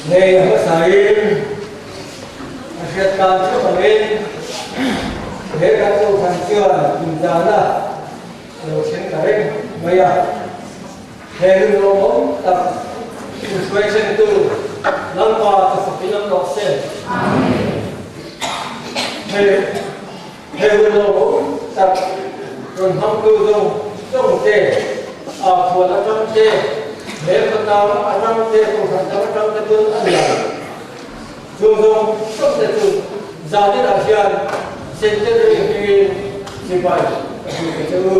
Hei a hmasain a hriat tan theuh angin he kan kohhran chuan inzahna a lo thleng ta reng mai a. He rinawmawm tak inhruai thlengtu Lalpa ka fakin an rawh se. He he rinawmawm tak rawn hmangtu zawng zawng te, aa khual atang te, he khawtlang atang te, kohhran dang atang te pawn a ni ang. Chung zawng zawng te chu zaninah hian centenary hmingin chibai ka hmu ta che u.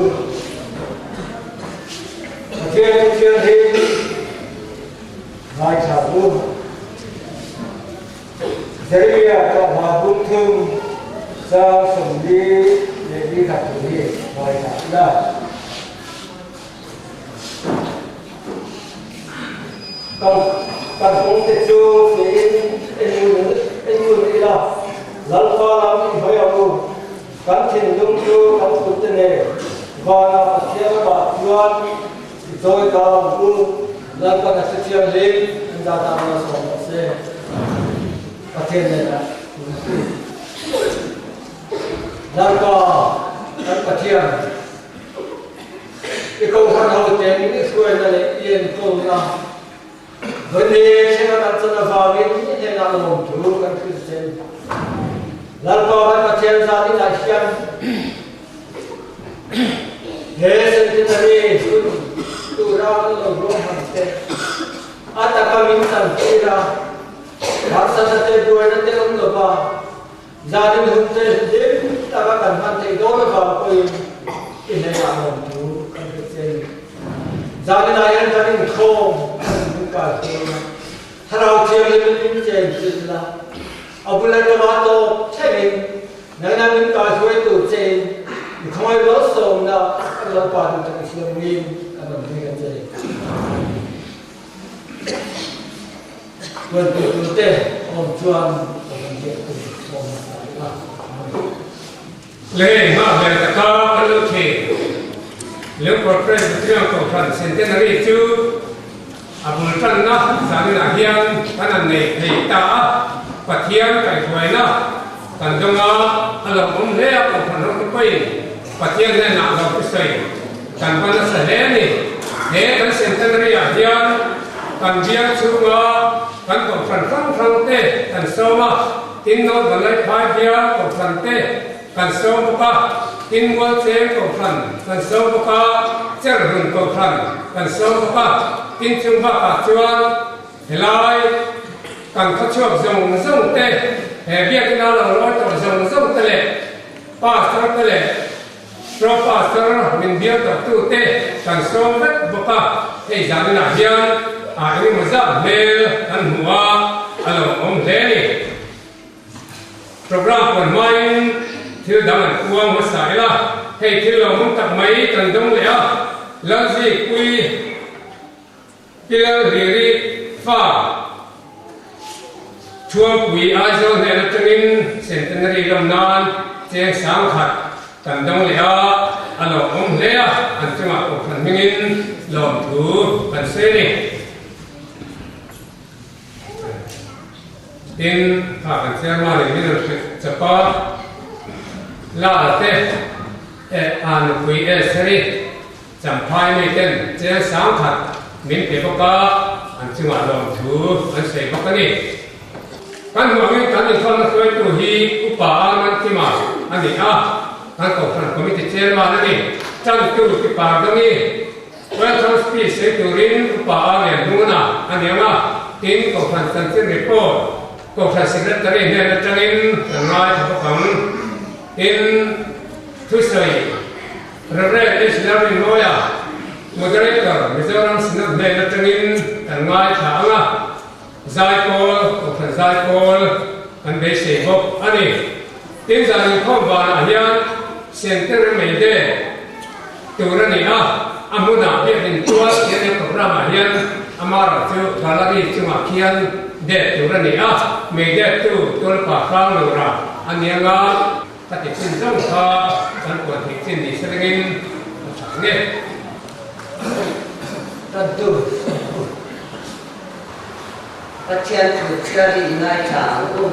Pathian chu thianghlim ngaithla u. Jeremia tlawhma bung thum chang 44 thu hi ngaithla ila. Kan kan kawngte chu fiahin en ngun en ngun ila, Lalpa lam i hawi ang u. Kan thinlung chu kan kutte nen vanah Pathian lamah chuan i chawi ta ang u. Lalpan a hrethianghlim an zah dan malsawm rawh se. Pathian hnenah tun a ti. Lalpa kan Pathian, i kohhran hoten i hruaina leh i enkawlna Vawni thlenga kan chan avangin i hnenah lawmthu kan hrilh che. Lalpa kan Pathian zan inah hian he centenary hun tura kan lo ruang hman te a taka min chantir a, harsatna te buaina te awm lova zanin hun te hlim taka kan hman theih dawn avang pawhin i hnenah lawmthu kan hrilh che ni. Zaninah hian kan inkhawm min kai dawn a, Thlarau Thianghlim in chen chilh la, a bul atanga tawp thlengin nangna min kai hruai tur chein i khawngaih malsawmna kan lo pa duh tak i siam ngin kan rawn ring a che. Tuan tur tur te awm chuan ka rawn biak tur sawm hmasa ila. Amen. Lei hma hmel taka an lo thin. Lengpawr Presbyterian Kohhran Centenary chu a bul tanna zaninah hian kan han nei thei ta a, Pathian kaihhruaina kan dawng a, a lo awm hle a, Kohhran ho te pawhin Pathian hnenah lo thusawi kan va nasa hle a ni. He kan Centenary-ah hian kan bial chhunga kan Kohhran hrang hrang te kan sawm a, Tin North Vanlaiphai bial Kohhran te kan sawm bawk a, tin Mualcheng Kohhran kan sawm bawk a, Cherhlun Kohhran kan sawm bawk a, tin chung bakah chuan helai kan khawchhuak zawng zawng te, he biakina lo lawi tawh zawng zawng te leh Pastor te leh Pro Pastor min bial tawhtu te kan sawm vek bawk a, hei zaninah hian a engemaw zat hmel kan hmu a, a lo awm hle a ni. Program pawn hmain thil dang an puang hmasa ila, hei thil lo hmang tak mai kan dawng leh a, Lalzikpui Pi Lalhliri fa Thuampui Aizawl hnen atangin Centenary lam nan cheng 10,000 kan dawng leh a, a lawmawm hle a, an chungah kohhran hmingin lawmthu kan sawi a ni. Tin, kha kan chairman in min rawn hrilh chap a, Lala te eh a nupui Estheri, Champhai miten cheng 10,000 min pe bawk a, an chungah lawmthu an sawi bawk a ni. Kan hmuh angin kan inkhawmna hruaitu hi Upa Arman Kima a ni a, kan Kohhran Committee Chairman a ni. Tantu ti Pardangi Welcome Speech sawi turin Upa A Lianhnuna a ni ang a, tin Kohhran Chanchin Report Kohhran Secretary hnen atangin kan ngaithla bawk ang. Tin, thusawi. Rev. H. Lalrinmawia, Moderator, Mizoram Synod hnen atangin kan ngaithla ang a, Zaipawl, Kohhran Zaipawl kan beisei bawk a ni. Tin, zan inkhawm vanah hian Center May Day tur a ni a, a hmunah biakin tual tian program-ah hian amarawh chu gallery chungah khian det tur a ni a, May Day tu tualpa hrang lura a ni ang a. Ka ti chin zawng kha kan puan theih chin ni se ringin ka tha ang e. Tan tu. Pathian thu chhiarin i ngaithla ang u.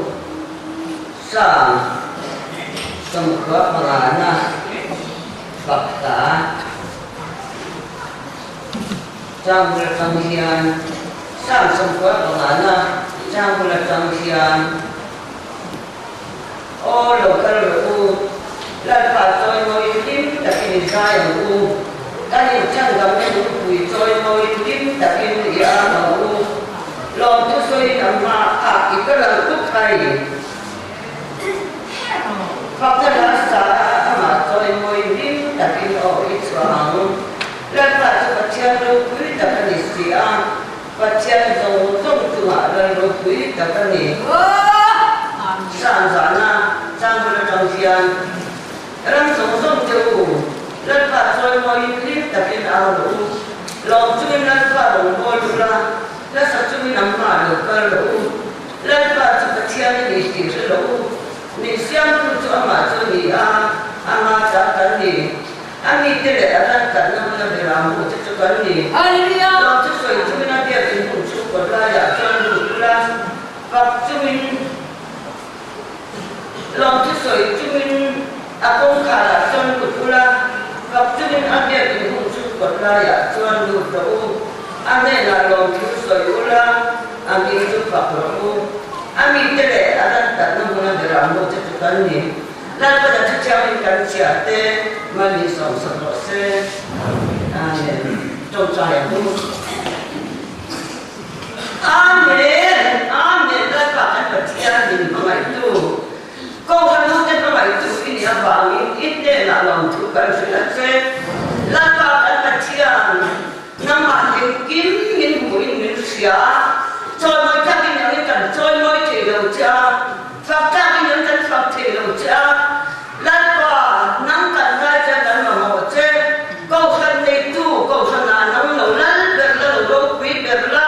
Psalm 65 na fak hla chang bul atang hian Psalm 65 na chang bul atang hian Aw lo kal rawh u, Lalpa chawimawiin hlim takin i zai ang u, kan inchhandamna lungpui chawimawiin hlim takin i ang ang u, lawmthu sawiin a hma ah i kal ang u thai. Fakna hla sa a amah chawimawiin hlim takin aw i chhuah ang. Lalpa chu Pathian ropui tak a ni si a. Pathian zawng zawng chungah lal ropui tak a ni. San zana changul atang hian ram zawng zawng te u, Lalpa chawimawiin hlim takin au rawh u, lawm chungin Lalpa rawn bawl ula, nasa chungin a hmaah lo kal rawh u. Lalpa chu Pathian a ni tih hre rawh u, min siamtu chu amah chu a ni a, ama chah kan ni. A mite leh a ran tlatna hmuna beram hmuhte chu kan ni. Lawm chu sawi chungin a biakin hmun chu kawt laiah chuan lut ula, fak chungin lawm chu sawi chungin a kawngkharah chuan lut ula, fak chungin a biakin hmun chu kawt laiah chuan lut rawh u. A hnenah lawm thil sawi ula, a hming chu fak rawh u. A mite leh a ran tlatna hmuna beram hmuhte chu kan ni. Lalpana chu thiangin kan chhiar te mahni sawmsak rawh se. Amen. Tawngtai ang u. Amen. Amen. Lalpa kan Pathian min hmangaihtu, Kohhran hote hmangaihtu i nih avangin i hnenah lawmthu kan hrilh a che. Lalpa kan Pathian, nangmah engkim min hmuhin min hria. Chawimawi tlakin angin kan chawimawi thei lo che a. Fak tlakin an kan fak thei lo che a, Lalpa, nang kan ngai che kan mamawh che, Kohhran neitu, Kohhranah nang lo lal ber la, lo ropui ber la,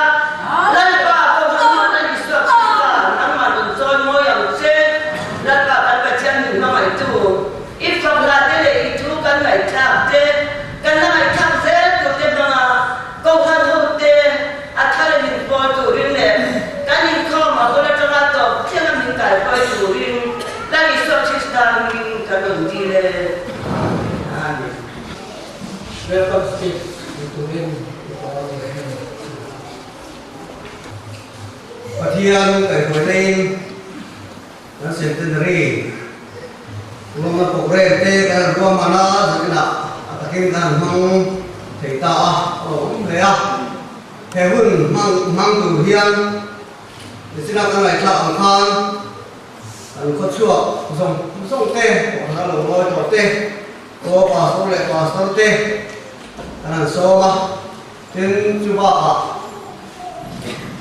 Lalpa, Kohhran hmun a Isua Krista, nangmah rawn chawi mawi ang che, Lalpa kan Pathian min hmangaihtu, i fak hla te leh i thu kan ngaihthlak te, kan la ngaihthlak zel tur te hmanga Kohhran ho te a thar min pawl turin leh kan inkhawm a bul atanga tawp thleng a min kaihruai turin Lal Isua Krista hmingin ka rawn dil e. Amen. Welcome speech ni turin i pawh a ni em? Pathian kaihruai laiin kan centenary lawmna programme te kan han ruahman a, zaninah a takin kan han hmang thei ta a, a lo awm hle a. He hun hmang hmang tur hian nichina kan ngaihthlak ang khan kan khawchhuak zawng zawng te, kohhran a lo ngawi tawh te, aw pastor leh pastor te kan han sawm a, tin chu bakah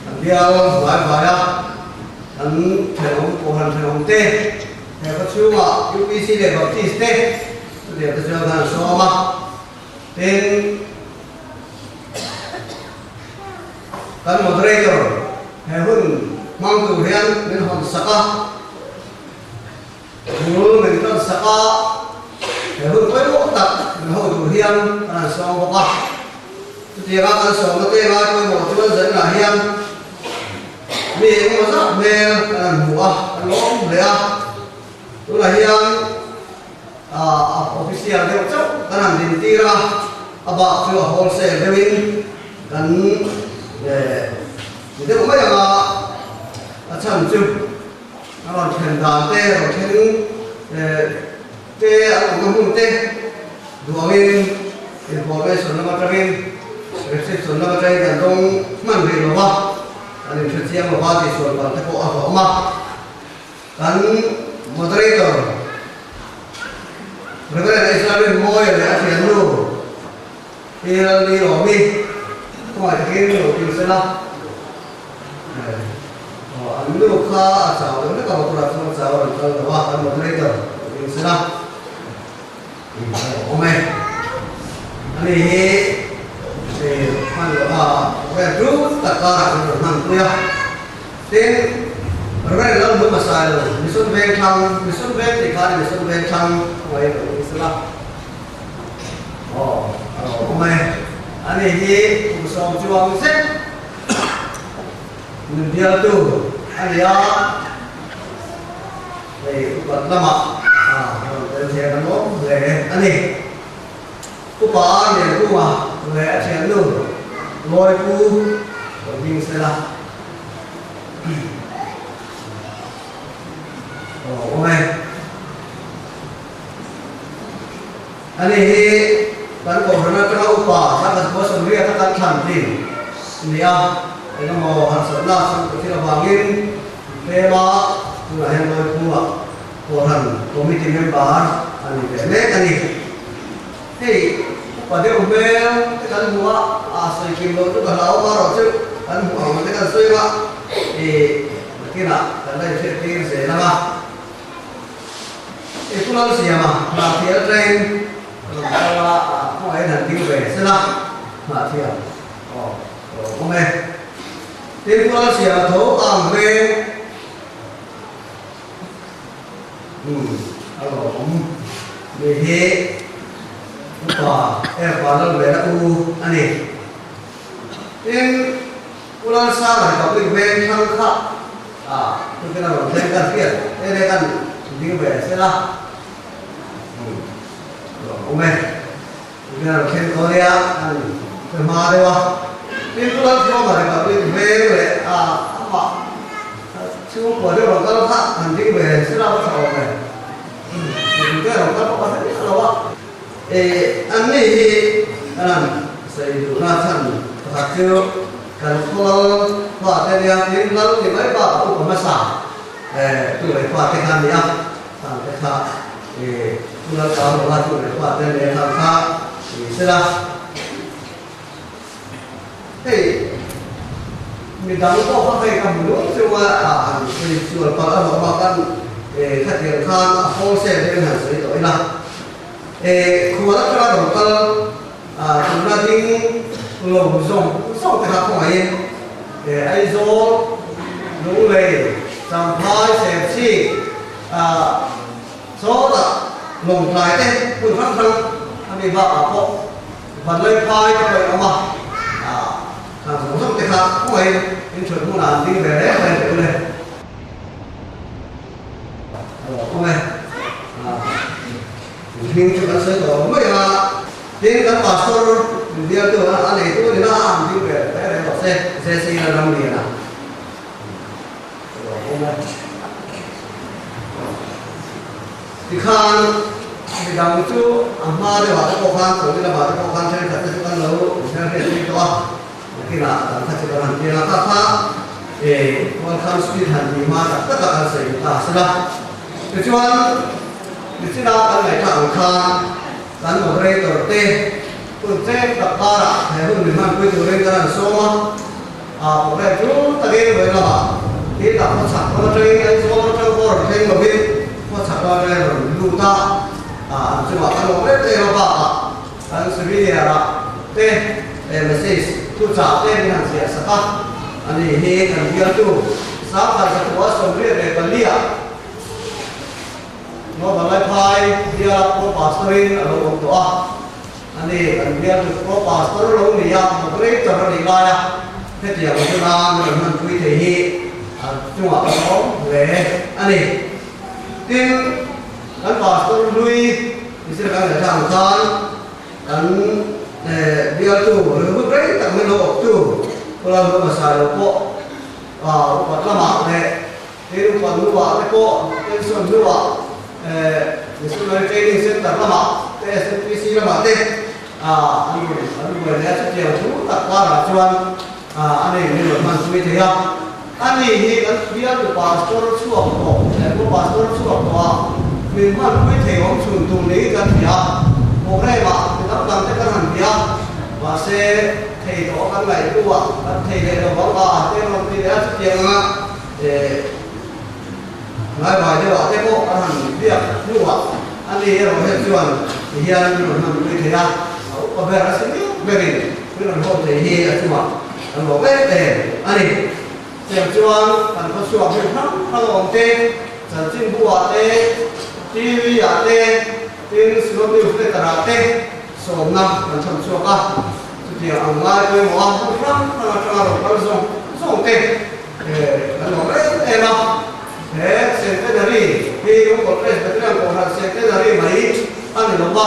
kan bial vai vai a, kan thenawm kohhran thenawm te, he khawchhungah UPC leh Baptist te chutiang te chuan kan han sawm a, tin Kan moderator he hun hmang tur hian min hawn sak a, bul min tan sak a, he hun pawimawh tak min ho tur hian kan han sawm bawk a. Chutianga kan sawmna te ngai pawimawh chuan zaninah hian mi engemaw zat hmel kan han hmu a, kan lawm hle a. Tunah hian a official deuh chauh kan han din tir a, a bak chu a wholesale deuhin kan ti deuh mai ang a, a chhan chu a rawn thlen dan te, rawn thleng te an awmna hmun te duangin information lam atangin reception lam atangin kan dawng hman rih lo va, kan inhrechiang lo va tihsual palh te pawh a hlawm a. Kan Moderator Reverend Israel Mawia leh a thiannu Pi Lalni Lawmi khawngaih takin lo pin sela. Aw an nu kha a chau deuh hlek a, motor ah chuan a chau a rawn kal lo a, kan Moderator lo pin sela. Awm e. Ani hi hman loh a Rev ru tak karah kan rawn hman pui a. Tin, Rev lo hmu hmasa lo, Mission Veng thlang, Mission Veng tih khan Mission Veng thlang mai lo ni sela. Aw, a lo awm e. Ani hi kum 10 chuang zet. Min bialtu a ni a, hei upat lamah a rawn tel thei a kan awm hle a ni. Upa Liankunga leh a thiannu Lawipu rawn ding sela. Aw awm e. Ani hi kan kohhran atanga upa Sangha Khua Sawmriat a kan thlan thin a ni a, engemaw harsatna chhungkaw thil avangin tlema tunah hian Lawiphungah kohhran committee member a ni ve mek a ni. Hei upa deuh hmel te kan hmu a, a sawi kim loh chu ka hlau marawh chu kan hmuh ang te kan sawi anga ih nakinah kan la inhriattir zel ang a. I pu lal siam a, hnahthia atangin rawn kal a, kawngah hian han ding ve sela, hnahthia aw aw awm e. Tin, pu lal siam a tho ang veng, umm a lawm mi hi upa Erpa Lalvela u a ni. Tin, Pu Lalsanga Republic veng thlang kha ah tukin a rawn thleng kan hriat e le kan ding ve sela umm lawm awm e tukin a rawn thleng tawh nia kan hre hma deuh a tin Pu Lalthuama Republic veng leh ah amah chhungkua deuh rawn kal kha han ding ve sela va tha awm e umm mipui te rawn kal pawh ka hre miah lo a. Eh, an ni hi kan han sawi duhna chhan pakhat chu kan khawl fate nia tin lal ti mai bak upa hmasa eh tu leh fate kha a ni a, khang te kha eh tu lal kau lo a tu leh fate nia khang kha ni sela. Hei midang pawh kha hei ka hmu nuam cheu a, ah han sawi sual palh a hlawh bak a eh khatiang khan a wholesale deuhin han sawi tawh ila. Eh khual atanga rawn kal ah tuna ding lo zawng zawng te kha khawngaihin eh Aizawl, Lunglei, Champhai, Serchhip ah sawtah Lawngtlai te hmun hrang hrang a mi bakah pawh Vanlaiphai te pawh in awm a, ah khang zawng zawng te kha khawngaihin in thut hmunah an ding ve reng reng teh u le. Awm e. Hming chu kan sawi tawh mai a, tin kan pastor min bialtu a a neitu a ni na a, an ding ve reng reng rawh se, JC la ram lian a. Awm e. Tikhan midang chu a hma deuhah te pawh khan Chawlhni lamah te pawh khan thenkhat te chu kan lo inhmelhriat pui tawh a. Nakinah kan kha chu kan han piang a, kha kha eh welcome speech han tih hma tak takah kan sawi duh ta a sela. Tichuan nichina kan ngaihthla ang khan kan moderator te hun tlem tak karah he hun min hmanpui turin kan han sawm a, ah program tul takin vawi lamah tin a khawchhak lam atangin Aizawl atang pawh rawn thleng lovin khawchhak lam atangin rawn lut a, ah an chungah kan awm em em a bakah Kan souvenir ah te eh message thuchah te min han ziah sak a, ani hi kan bialtu Sangkhat 1984 ah Northern Laiphai biala Pro Pastor in a lo awm tawh a, ani kan bialtu Pro Pastor lo ni a, moderator a nih lai a, hetiang huna min rawn hmanpui thei hi a chungah kan awm hle a ni. Tin, kan Pastor hlui Misira kan ngaihthla ang khan kan bialtu rilru rei tak min lo awptu Khawlai Hlawm hmasa lo pawh upat lamah leh tin upat hnuah te pawh pension hnuah Missionary Training Centre lamah te SMPC lamah te an rawn an buai leh a chutiang thu tak karah chuan a nei min rawn hmanpui thei a. Ani hi kan bialtu pastor chhuak tawh leh pu pastor chhuak tawh a, min hmanpui thei awm chhun tur niin kan hria a, programme ah mi dang dang te kan han bia, mahse thei tawh kan ngaihtuah kan thei leh lo vang a, te rawn ti leh a chutiang anga eh ngaivai deuh ah te pawh kan han biak hnuah ani erawh hian chuan tihian min rawn hmanpui thei a, a upa ber a si miau berin min rawn haw thei hi a chungah Kan lawm em em a ni. Cheng chuan kan khawchhuak hrim hrang hrang a awm te, chanchinbu ah te, TV ah te, tin Synod News Letter ah te sawmna kan chhan chhuak a. Chutiang ang lai pawimawh a hmun hrang hrang atanga rawn kal zawng zawng te Kan lawm em em a, he Centenary hi Lungkawlh Presbyterian Kohhran Centenary mai a ni lo va,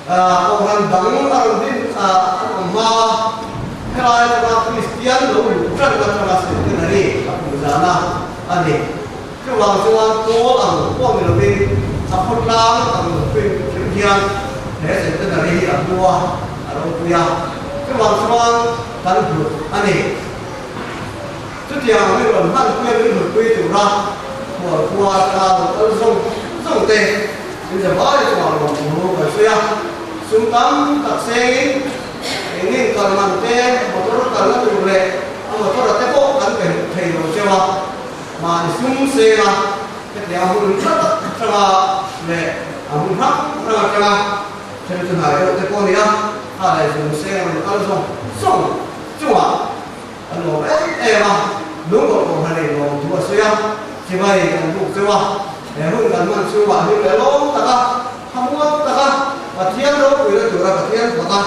Kohhran dang a rawn din an awm hma a, helai atanga Kristian lo luh tan atanga Centenary a hmuh zana a ni. Chuvang chuan pawl ang pawh ni lovin a khawtlang ang hrim hrim hian he Centenary hi a hmu a, a ropui a. Chuvang chuan kan hlut a ni. Chutiang min rawn hmanpui a min hlutpui tura khualkhua atanga lo kal zawng zawng te min zavai chungah lawm thu kan sawi a. Sum tam tak sengin engin kal man te, motor kalna tur leh a motor a te pawh kan pe thei lo cheu a. Mahni sum senga hetiang hun tha tak atanga leh a hun hrang hrang atanga then chu hnai deuh te pawh a ni a, kha leh sum senga rawn kal zawng zawng chungah an lawm em em a, lungawlh pawh han ei lawm thu a sawi a, chibai kan buk cheu a, he hun kan hman chhungah hlim leh lawm taka thamuang taka Pathian ropuina tura Pathian faka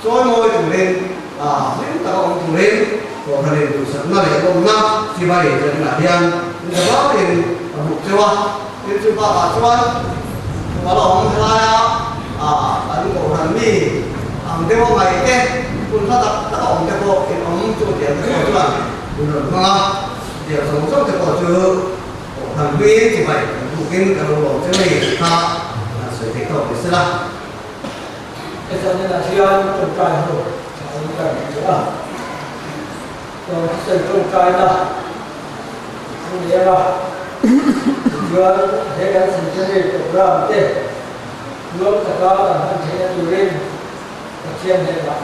chawimawi turin hlim taka awm turin Kohhranin duhsakna leh lawmna chibai zanah hian inzavangin a buk cheu a, tin chu bakah chuan a la awm helaia an Kohhran mi ang deuha ngaih te, hun hla tak taka awm te pawh in awm chu tiang te pawh chuan hun rawn hmang a, chutiang zawng zawng te pawh chu Kohhran hluiin chibai kan bukin kan lo lawm cheu ni kha an sawi thei tawk ni sela. Hetiang hian tawngtai ho tha in kan ti a. Thisen tawngtaina an nei a, tichuan he kan Centenary Programme te nuam taka kan hman theihna turin Pathian hnenah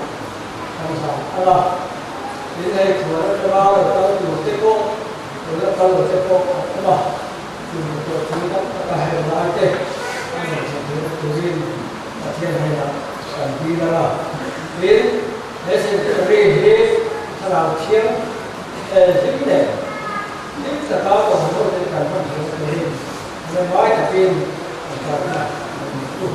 kan hlan ang a. Tin, hei khual atanga lo kal tur te pawh, lo la kal lo te pawh an awm a, chung pawh chu dam taka heng lai te an rawn thlen theihna turin Pathian hnenah kan dil ang a. Tin, He Centenary hi thlarau thiang hlim leh hlim taka kohhran hote kan hman theihna turin remngai takin kan kalna a ni u.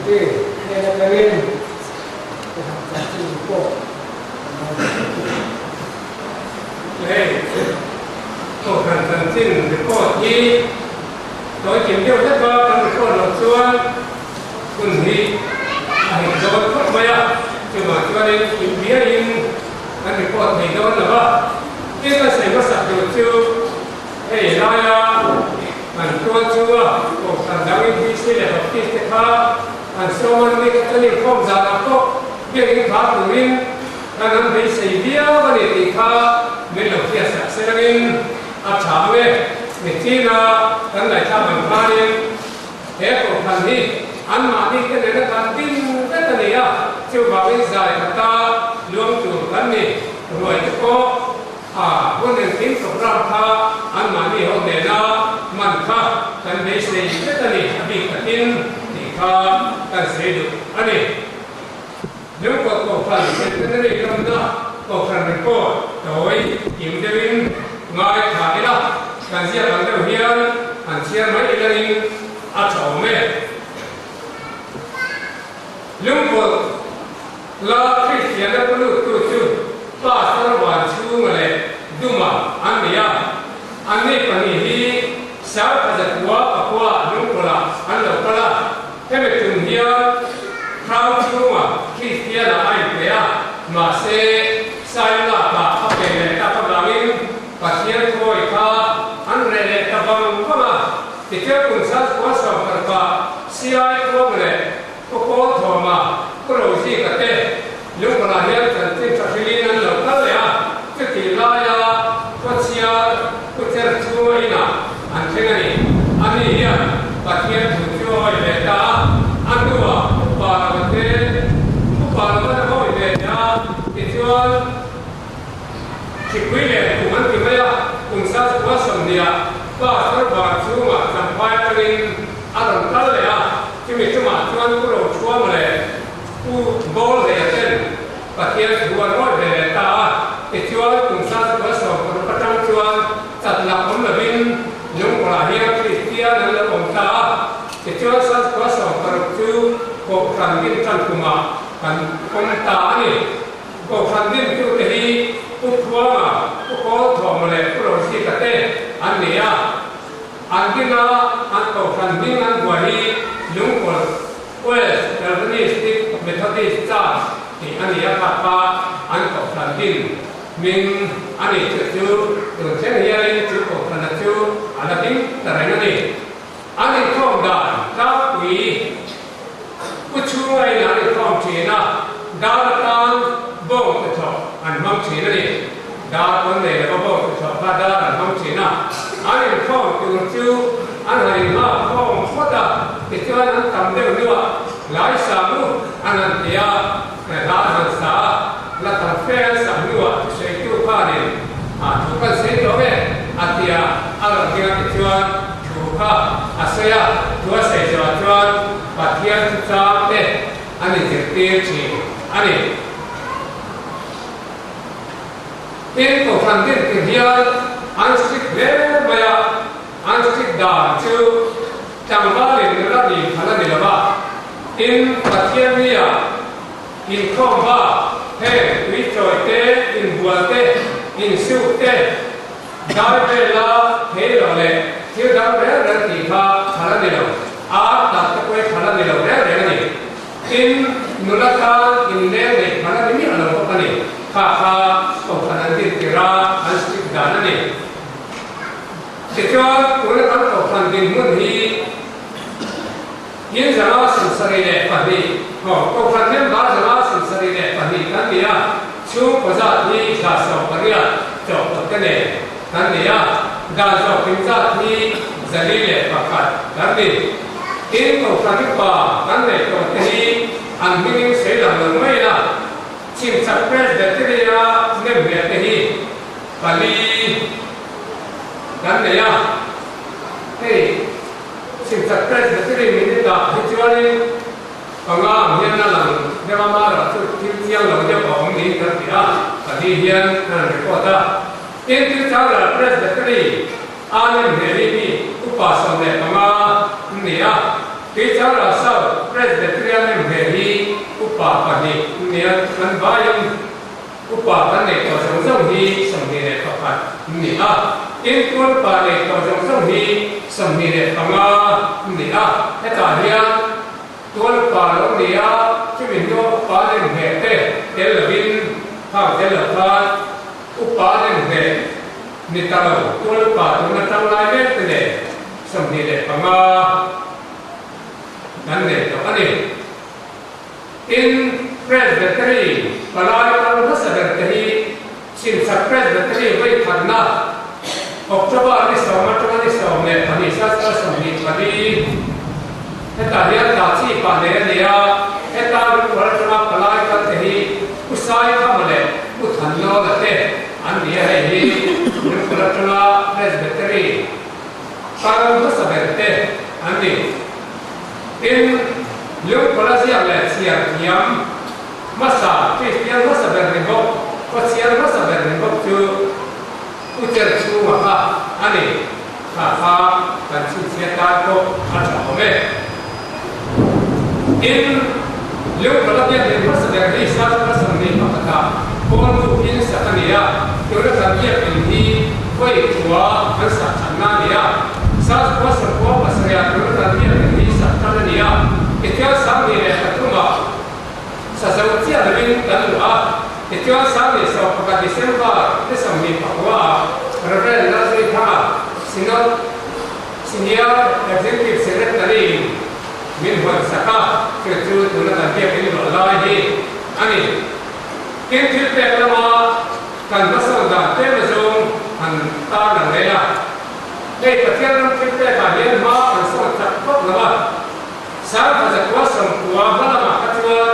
Secretary hnen atangin Kohhran chanchin report kan ngaithla thei bawk. Hei Kohhran chanchin report hi tawi kim deuh hlek a, kan report loh chuan hun hi a hek dawn khawp mai a, chuvang chuanin kim biaiin kan report thei dawn lo va. Tin ka sawi hmasak duh chu hei laia kan tual chunga Kohhran dang UPC leh Baptist te kha an sawm an ni kha chuan inkhawm zanah pawh biakin kha turin kan an beisei viau a ni tih kha min lo hriatsak selangin a tha ang e. Nichina kan ngaihthlak ang khanin he Kohhran hi anmahni te nena kan din vek a ni a, chuvangin zai khata luang tur kan ni ruai te pawh a hun engkim program kha anmahni ho nena man kha kan beisei vek a ni a bik takin tih kha kan sawi duh a ni. Lungkawt Kohhran Centenary lawmna Kohhran report tawi kim deuhin ngai tha ila, kan ziak ang deuh hian han chhiar mai ilangin a tha awm e. Lungkawt la Kristianna pu luttu chu Pastor Vanchhunga leh Duma an ni a, anni pahnih hi Sarphazatua Papua Lungkawlah an lo kal a. Hemi tum hian Crown chhunga Kristiana a inpe a, mahse Sailaka a pe leh tak avangin Pathian thuawi kha an reh leh ta vang vang a. Tichuan kum sat kua sawmkar pah Siai Khuang leh Pu Pawl Thawma, Pu Rozika te Lungpawlah hian chanchin tha hrilin an lo kal leh a, chutih laia Kawchhiar Pu Cher chhunga inah an thleng a ni. Ani hian Pathian thu chu a hawi ve ta a, a hnuah upa lova te upa lova te hawi ve leh a, tichuan Hripui leh kum an ti mai a, kum sat 20 Pastor Van chhungah Champhai atangin a rawn kal leh a, chumi chungah chuan Pu Rochhuama leh Pu Bawlhleia ten Pathian thu an rawi ve leh ta a, tichuan kum 1960 atang chuan chat lak awm lovin Lungkawrah hian Kristian an lo awm ta a, tichuan 1960 chu Kohhran din tan kumah kan awm ta a ni. Kohhran dintute hi Pu Phuanga, Pu Kawlthawma leh Pu Rosika te an ni a, an dina an Kohhran hming an buai hi Lungkawlh West Calvinistic Methodist Church tih a ni a, kha kha an Kohhran din hming a ni. Chu chu tun thleng hianin chu Kohhrana chu a la ding ta reng a ni. An inkhawm dan tlangpui Pu chhunga in an inkhawm thin a, dar atan bawng te thawh an hmang thin a ni. Dar pawn nei lova bawng te thawh kha dar an hmang thin a. An inkhawm tur chu an han inhak khawm phawt a, tichuan an tam deuh hnuah lai sang u an han ti a, hla an han sa a, la tam fe an sak hnuah thusawitu khanin thu kan sawi tawh nge a ti a, a rawn ding a tichuan thu kha a sawi a, thu a sawi zawhah chuan Pathian chu chang te an inzirtir thin a ni. Tin, Kohhran din tur hian an strict hle mai a, an strict dan chu tlangvalin nula nih phal a ni lo va. Tin, Pathian nia inkhawm va, heng tuichawi te, inbual te, insuk te, Dai vela thei lo leh thil dang reng reng tih kha phal a ni lo, ar tak te pawh hi phal a ni lo reng reng a ni. Tin, nula tan inleng neih phal a ni miah lo bawk a ni. Kha kha Kohhran an din tir a, an strict dan a ni. Tichuan, tuna kan Kohhran dinhmun hi in 572, aw, Kohhran member 572 kan ni a, chhungkaw zat hi 118 chawhpawlh te nen kan ni a, dan zawhkim zat hi 401 kan ni. Tin, Kohhran upa kan neih tawh te hi an hmingin sawi lang lo mai a, Chhimchhak Presbytery-a nemhmeh te hi pali kan nei a, hei. Chhimchhak Presbytery minute ah hi chuanin panga ang hian a lang deuh a, mara chu thil chiang lo deuh a awm niin kan ti a, pali hian a rawn report a. Tin, Tuichangral Presbytery a nem hle hi mi upa 15 an ni a, Tuichangral South Presbyterian. Upa pahnih nia kan vaiin upa kan neih tawh zawng zawng hi 21 an ni a, tin tual upa neih tawh zawng zawng hi 25 an ni a, hetah hian tual upa lo ni a, chumi hnua upa nem hneh te tel lovin khang tel lo khan upa nem hneh ni ta lo tual upa tuna tanglai mek te nen 25 kan nei tawh a ni. Tin, Presbytery palai kal hmasa ber te hi Chhimchhak Presbytery vawi khatna October ni sawm atanga ni 12 sastra 24 hetah hian dah chi pah nei a ni a, heta lungrual atanga palai kal te hi Pu Saikhama leh Pu Thanlawla te an ni a, hei hi lungrual atanga Presbytery kal hmasa ber te an ni. Tin, Lungkawla ziak leh chhiar thiam hmasa, Kristian hmasa ber ni bawk, Kawchhiar hmasa ber ni bawk chu Pu Cher chhunga kha a ni. Kha kha kan chhinchhiat tan pawh a tha awm e. Tin, Lungkawla biak in hmasa ber hi Sastra 21ah Pawl Buk in sak a ni a, tuna kan biak in hi vawi thua an sak thatna a ni a. Sastra 97ah tuna kan biak in hi sak tan a ni a, tichuan 23ah sa zo chiah lovin kan luh a, tichuan 21 December ni 29ah Rev. Lalzuithanga Synod Senior Executive Secretary in min hawn sak a, chu chu tuna kan biak in luah lai hi a ni. Tin, thil pek lama kan hmasawn dan tlem azawng han tar lang leh a. Hei Pathian ram thil pekah hian hma kan sawn chak khawp lo a, 1990 hma lamah kha chuan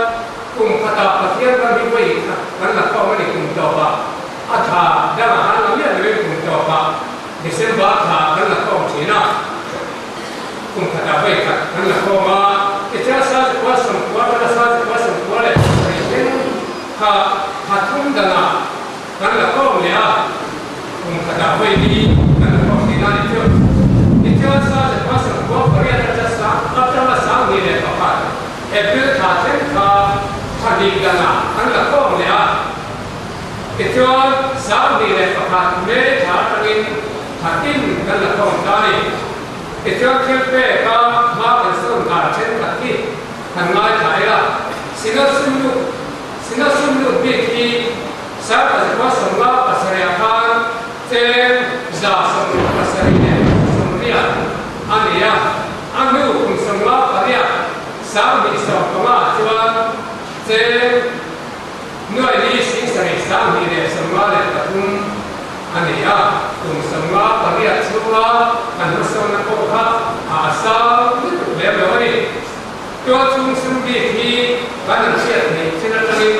kum khatah Pathian ram hi vawi khat kan la khawm a ni kum tawpah a tha dangah han la miah loin kum tawpah December thla kan la khawm thin a, kum khatah vawi khat kan la khawm a, tichuan 1990 atanga 1997 thleng kha thla thum danah kan la khawm leh a, kum khatah vawi li kan la khawm thin a ni chu. Tichuan 1998 atanga 2001 April thla thleng kha thla hnih danah kan la khawm leh a. Tichuan, 21 May thla atangin thla tin kan la khawm ta a ni. Tichuan, thil peka hma kan sawn dan thenkhat hi kan ngaithla ila, Synod sum lut Synod sum lut bik hi 1957 khan cheng 167.80 a ni a, a hnu kum 58 2015 chuan cheng Nuai li 72 53 a ni a, kum 58 chhunga kan hmasawnna pawh kha a sang lutuk lem lo a ni. Tual chhung sum bik hi kan han hriat theih chin atangin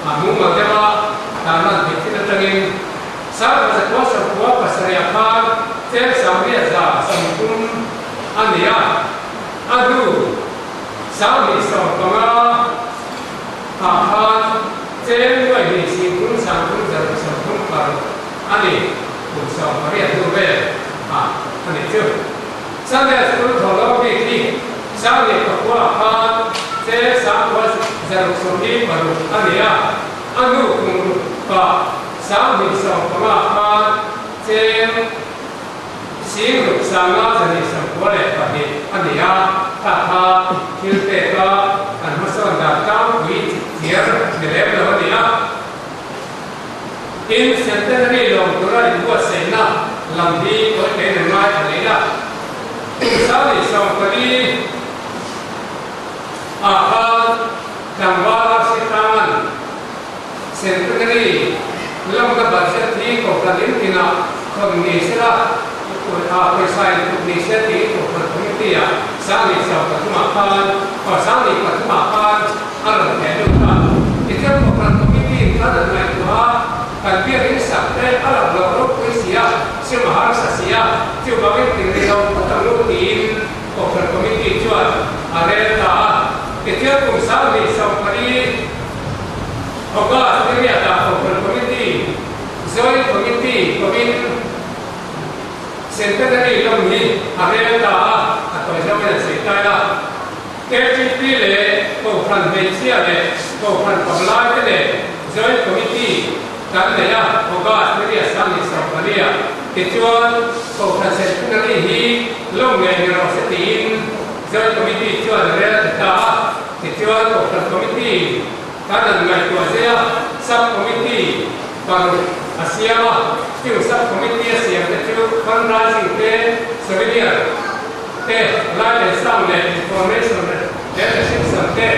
a mumal deuh a, tarlan theih chin atangin 1997 khan cheng 930 a ni a, a hnu 2015 Ah khan cheng nuai hnih 30 30 130 paruk a ni, kum 18 hnu vel ah a ni chu. Sunday School thaw lawk bik hi 2009 ah khan cheng 976 a ni a, a hnu kum ruk pah 2015 khan cheng 6 592 a ni a, kha kha thil peka kan hmasawn dan tlangpui chipchiar ni lem lo a ni a. Tin, Centenary lawm tura inbuatsaihna lam hi tawi tein an ngaithla leh ila. Kum 2014 ah khan tlangval RC Tlangan Centenary lawmna budget hi Kohhran in tinah thawn ni sela, pawisa in tuk ni se tiin Kohhran Committee ah 2013 ah khan aw 2003 ah khan a rawn theh lut a. Tichuan Kohhran Committee in kan an ngaihtuah a, kan biak in sak te a lang loh ropui si a, sim a harsa si a, chuvangin tinri lo phawt ang u tiin Kohhran Committee chuan a rel ta a. Tichuan kum 2014 August ni riatah Kohhran Committee, Joint Committee kovin Centenary lawm hi a rel ta a, a tawi zawngin an sawi tai a. KTP leh Kohhran. Kohhran hmeichhia leh Kohhran pavlaite nen Joint Committee kan nei a, August ni riat 2014 ah. Tichuan, Kohhran Centenary hi lawm ngei ni rawh se tiin Joint Committee chuan a rel ta ta a. Tichuan, Kohhran Committee kan an ngaihtuah zai a, Sub Committee paruk a siam a, chung Sub Committee a siam te chu Fundraising te, Souvenir te, Light and Sound leh Information leh Reception te,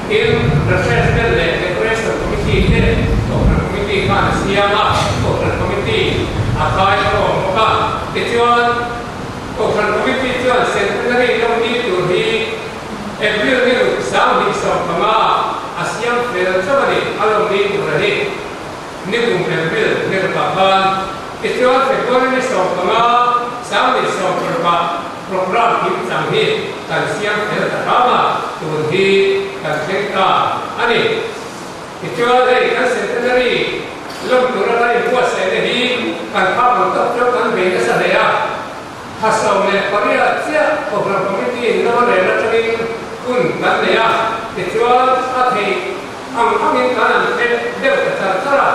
tin Refreshment leh Decoration Committee te Kohhran Committee khan a siam a, Kohhran Committee a kai khawm bawk a. Tichuan, Kohhran Committee chuan Centenary lawmni tur hi April ni ruk 2015 a siam fel chauh a ni, a lawmni tur a ni. Ni kum April ni rukah khan tichuan February ni 15 2016 program kim chang hi kan siam fel ta hram a, tun hi kan thleng ta a ni. Tichuan hei kan centenary lawm tura kan inbuatsaihna hi kan phak ang tawk chu kan bei nasa hle a. Thla 18 chiah Kohhran Committee in lam a rel atangin hun kan nei a, tichuan a theih ang angin kan an thleh deuh ta char char a.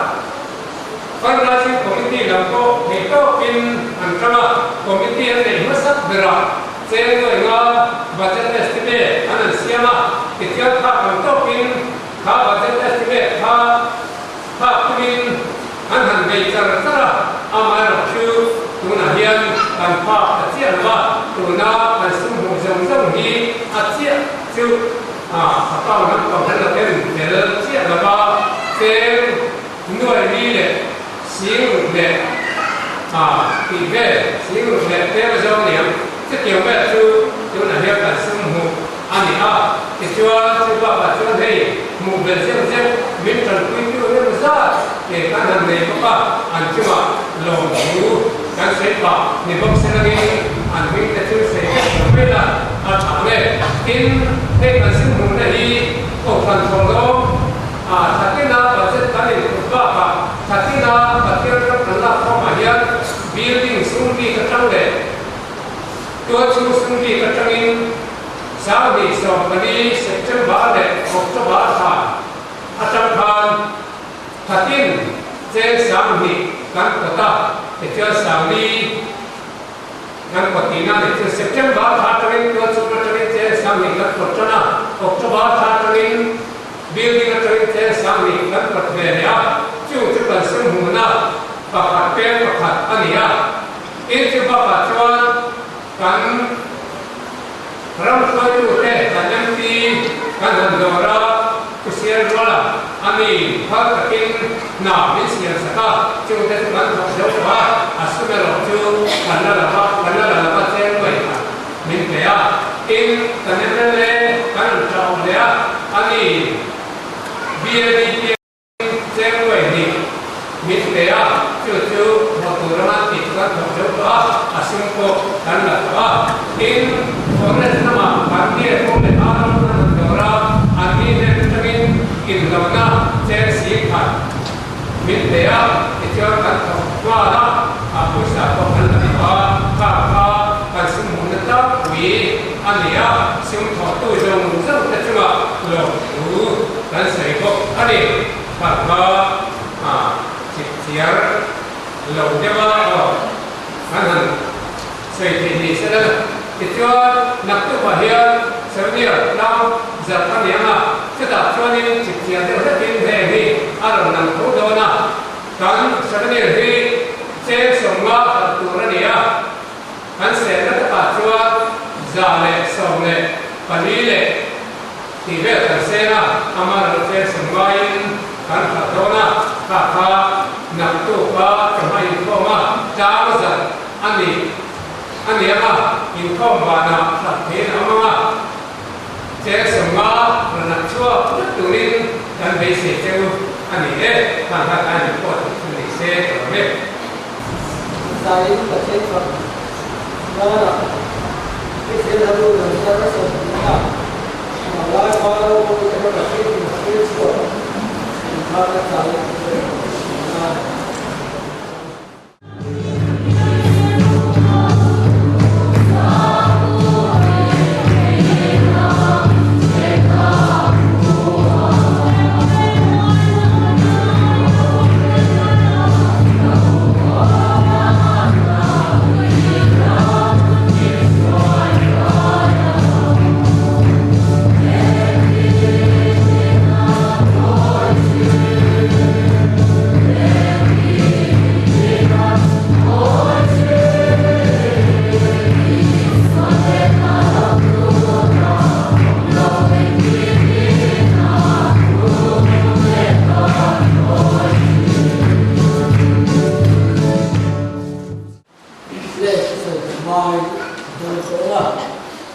Fundraising Committee lam pawh theih tawkin an tang a, Committee an neih hmasak berah cheng nuai nga budget estimate an an siam a, tichuan phak ang tawkin kha budget estimate kha Phak tumin an han bei char char a, amaherawhchu tunah hian kan phak ta chiah lo a, tuna kan sum hmuh zawng zawng hi a chiah chu a account lam pang han la ken tel chiah lo va, cheng nuai li leh sing ruk leh a tih vel, sing ruk leh tlem a zawng aniang, chutiang vel chu tunah hian kan sum hmuh a ni a, tichuan chu bakah chuan hei hmuh belh zeuh zeuh min tanpuitu rem zat ke kan han nei bawk a, an chungah lawmthu kan sawi pah ni bawk se langin an hming te chu sawi vek lo mai la a tha ang e. Tin, hei kan sim hmuhna hi Kohhran thawhlawm a thatina budget kan input bakah thatina Pathian ram kan lak khawmah hian building sum bik atang leh Tualchhung sum bik atangin 2014 September leh October thla atang khan thlatin cheng 2000 kan kawt a, tichuan 4000 kan kawt tihna a ni. Chu September thla atangin tualchhung atangin cheng 2000 kan kawt tan a, October thla atangin building atangin cheng 2000 kan kawt ve leh a, chung chu kan sum hmuhna pakhat peng pakhat a ni a. Tin chu bakah chuan kan ram hruaitute kan MP kan han dawr a, Pu Sialruala a mi phal takin hna min siam sak a, chungte chu kan thawk zo tawh a, a sum erawh chu kan la lova, kan la la lova cheng mai kha min pe a. Tin kan mla kan rawn tah awm leh a, a mi BLDP Cheng nuai hnih min pe a, chu chu thawh tur anga tih chu kan thawk zo tawh a, a sum pawh kan la tawh a. Tin, forest lamah kan nge pawh leh ar ram an han dawr a, an ni hnen atangin inhlawhna cheng si khat min pe a, tichuan kan thawk nghal a, a pawisa pawh kan la tawh a, kha kha kan sum hmuhna tlangpui a ni a, sum thawhtu zawng zawng te chungah lawmthu kan sawi bawk a ni. Kha kha a chip chiar lo deuh a aw kan han sawi theih ni se la. Tichuan naktukah hian Souvenir tlang zarh a ni ang a, chutah chuanin chip chiar deuh hlekin heng hi a rawn lang tho dawn a. Kan Souvenir hi cheng 50 hralh tur a ni a. Kan selna takah chuan 114 leh tih vel kan seng a, amaherawh cheng 50 in kan hralh dawn a, kha kha naktuk a chawhma inkhawm a, tlang zarh a ni a ni ang a, inkhawm vanah hralh theihin a awm ang a, cheng 50 rawn nak chhuak vek turin kan beisei cheu a ni e, khang kha kan inpawh theih chu ni se ka lawm e. Zaiin Pathian fak nana i thil a lu lo zar a sawm tih a, Malai pa ropui te kha Pathian in a thil chhuak in khan a zaiin Pathian fak nana.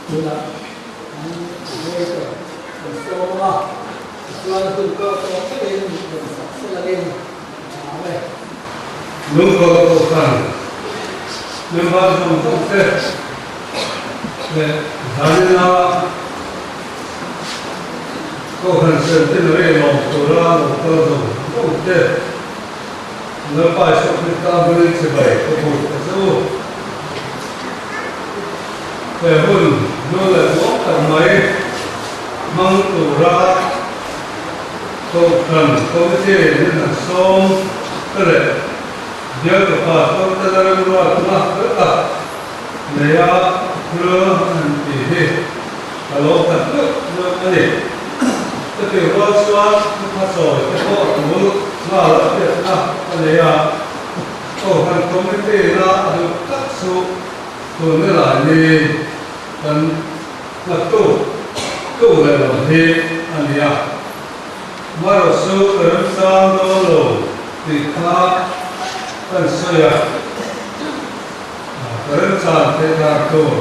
Tunah an moderator kan sawm ang a, tichuan hun pawh tawh takin rawn sak selangin a tha ang e. Lungkawlh Kohhran member zawng zawng te leh zanina Kohhran Centenary lawm tura lo kal zawng zawng te Lalpa Isua Krista hmingin chibai ka buk a che u. He hun hnu leh muang tak mai hmang tura Kohhran Committee min han sawm te leh Bialtu Pastor te la remruatna fel tak neia thil an ti hi ka lo khat meuh meuh a ni. Chutih rual chuan thupha sawi te pawh tul nghal a hriatna ka nei a, Kohhran Committee na a duh tak chu tun ni lai ni kan nghattu tu leh lo hi a ni a. Marawh chu ka remchang dawn lo tih kha kan sawi a, ka remchang theih dan tur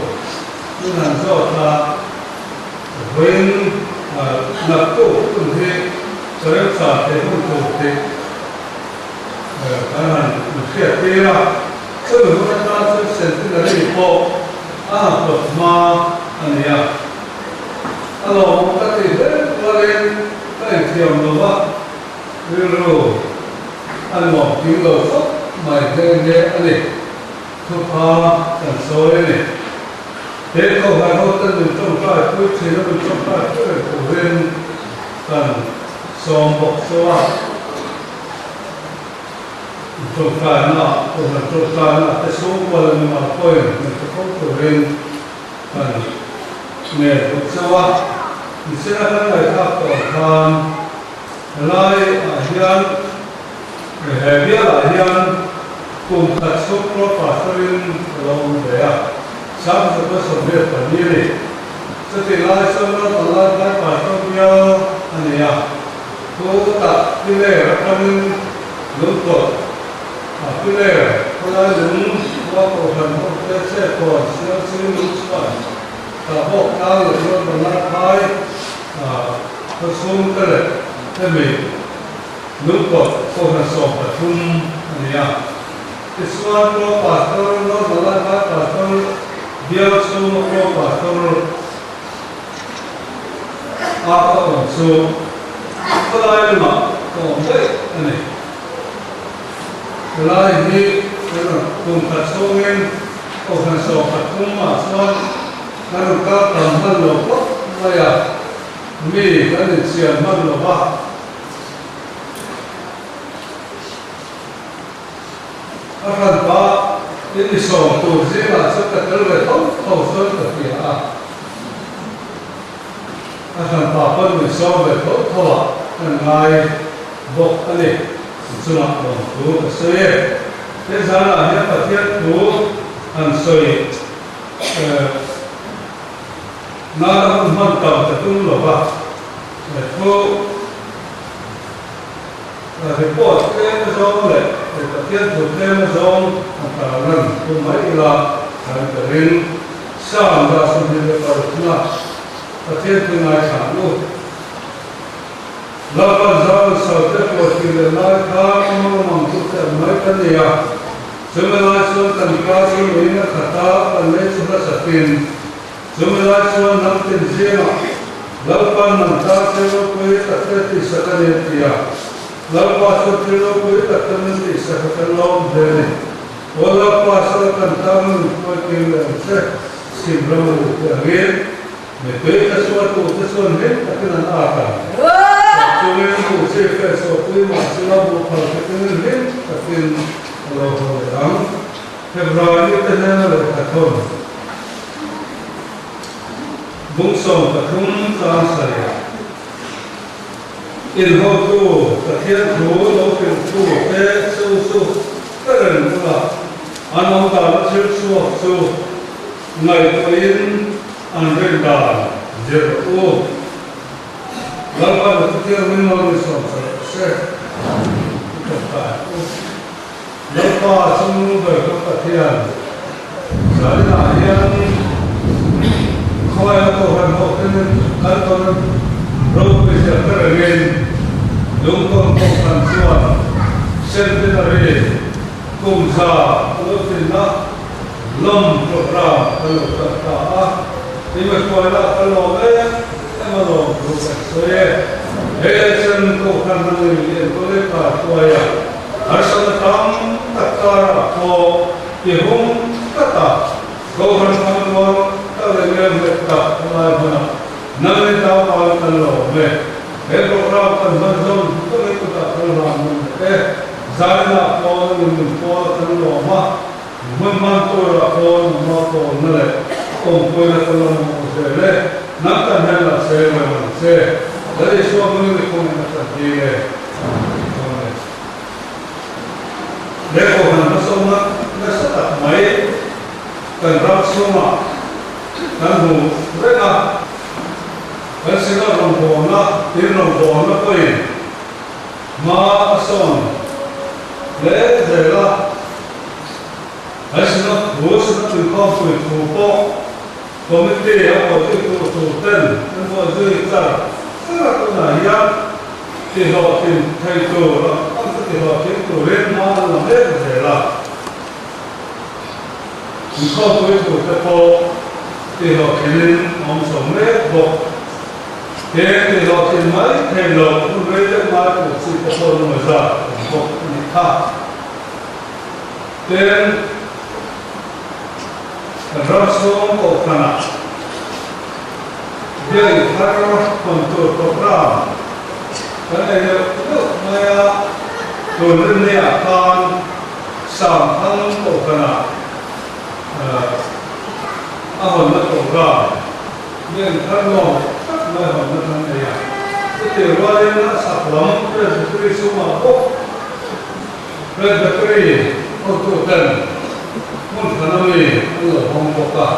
min han zawt a, vawiin naktuk hun hi ka remchang theih hun tur tih kan han inhriat tir a, chumi hun atan chuan Centenary pawh a han pawt hma a ni a. A lawmawm ka tih hle rualin ka inthiam lo va, rilru a nuam tling lo khawp mai nghe nghe a ni. Thupha kan sawi a ni. He Kohhran hoten min tawngtai pui thin a, min tawngtai pui reng turin kan sawm bawk so a. Tawngtaina, Kohhran tawngtaina te chhungkua leh mimal pawhin min pe fo turin kan ngen bawk chauh a. Nichina kan ngaihthlak tawh ang khan helai ah hian he bial ah hian kum khat chhung pro pastor in ka lo awm ve a, Sangzawta 24 a ni. Chutih lai chuan North Alai pastor bial a ni a. Chu tak piler atangin lungkawlh a piler khawlai lung khua kohhran ho te chhekhawn siam ching lung chhuan tah bawk tlang leh rual banah phai a khawchhung te leh hemi lungkawlh kohhran 13 a ni a. Tichuan Pro Pastor North Malai Pastor bial chhunga Pro Pastor A ka awm chu khawlai lamah ka awm daih a ni. Helai hi kan rawn kum khat chhungin Kohhran 13 ah chuan kan rawn kal tam hman lo phawt mai a, mi kan insiam hman lo va. A hranpa in i sawm tur zingah chuan ka tel ve tho tho chuan ka hria a, a hranpa pawn min sawm ve tho tho ah kan ngai bawk a ni. Inchungah lawmthu ka sawi e. He zanah hian Pathian thu han sawi nana hun hman tam ka tum lo va, thu Report tlem azawng leh Pathian thu tlem azawng an tarlan tum mai ila kan ka ring. Psalm dah 26 na Pathian thu ngaithla ang u. Lalpan zau saute pawh tih leh lai kha ka mangmang chu te ang mai ka ni a. Chumi lai chuan kan ka chu nuiin a khat a, kan lei chu hlasatin. Chumi lai chuan hnam tin zingah Lalpan an tan thil ropui tak te tihsak a ni a ti a. Lalpa chuan thil ropui tak te min tihsak a kan lawm hle a ni. Aw Lalpa sawi kan tan min hruai tir leh ang che, chhim ram a luh te angin mipui te chuan tute chuan hlim takin an ak ang. Chungin buhchi feh chhuahpui mah sela buhphal takin hlim takin a lo haw leh ang. Hebrai mite hnena lehkha thawn bung 13 chang sarih inhotu Pathian thu lo hrilhtu te chu chu ka reng bulah an awm dana thil chhuak chu ngaihtuahin an rin dan zir rawh u. Lalpa na Pathian min lo ni sawm sa rawh se. I tawngtai ang u. Lalpa chungnung ber kan Pathian, zaninah hian khaw. kan tawn ropui zia hre rengin Lungkawn Kohhran chuan Centenary kum za lo tlinna lawm programme kan lo tan ta a, Imahruaina kan lawm em em a lawm thu kan sawi e. He chen Kohhran rangin i enkawl e kar hruaia harsatna tam tak karah pawh i hung tlat a, Kohhran thangluang tak leh ngelnghet tak a lai hmunah nang in tlangval kan lawm e. He programme kan hman zawng zawngin kutah kan hlan nawn leh e. Zainah pawh nangin min pawl a kan lawm a, hmun hman turah pawh nangmah pawlna leh awmpuina ka la mamawh zel e. Nang kan hnenah seng reng ang che. Lal Isua hmingin i kawngin a kan dil e. Amen. He Kohhran hmasawmna nasa tak mai kan ram chhungah kan hmu reng a, kan sinah rawngbawlna, in rawngbawlna pawhin hma a sawn hle zel a, kan sinah thu, sinah inkhawmpui thu pawh committee a buaizui tur tur ten an buaizui char char a, tunah hian tihlawhtlin thei tur ang ang chu tihlawhtling turin hma an la mek zel a. Inkhawmpui turte pawh tihlawhtlinin a awm chho mek bawk. Heng tihlawhtlin mai thei lo hun rei deuh ngai tur chi te pawh nunga zat a awm bawk a nih kha. Tin, kan ram chhung kohhranah biain thar hawn tur programme kan nei deuh deuh mai a, tun rinniah khan Samthang kohhranah a hawnna programme biain thar nuam tak mai hawnna kan nei a, chutih rualin a chhak lam Presbytery chungah bawk Presbytery hotuten hmun than ami an lo hawng bawk a.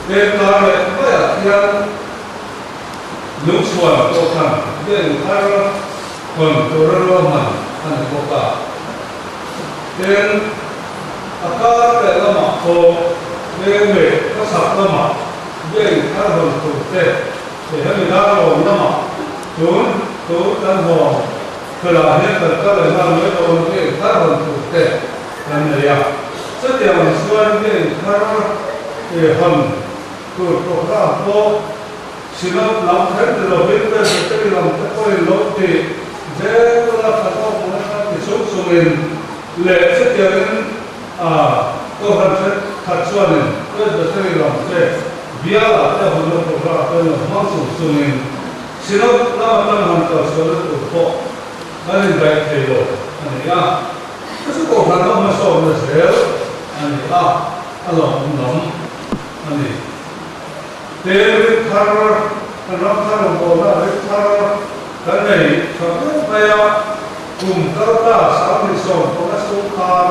Pengkar leh maiah khian lungchhuan kohhran biain thar hawn tura ruahman a ni bawk a. Tin, a kar leh lamah pawh peng leh khawchhak lamah biain thar hawn tur te Hei hemi darlawm lamah tun tur kan hawn felah hian kan kal leh nghal mai dawn a, biain thar hawn tur te kan nei a. Chutiang ang chuan biain thar hawn tur programme pawh Synod lam kher ni lovin Presbytery lam te pawhin lo ti zel ula tha tawk ang a ti chung chungin leh chutiangin A Kohhran thenkhat chuanin Presbytery lam te, bialah te hunna programme te an lo hmang chung chungin Synod lama tang han kal chhuahna tur pawh an indaih thei lo a ni a. Chu chu Kohhran ho hmasawmna zel a ni a, a lawmawm lam a ni. Tin, rit thar, kan ram thar rawngbawlna rit thar kan nei tha viau mai a. Kum kalta 2015 chhung khan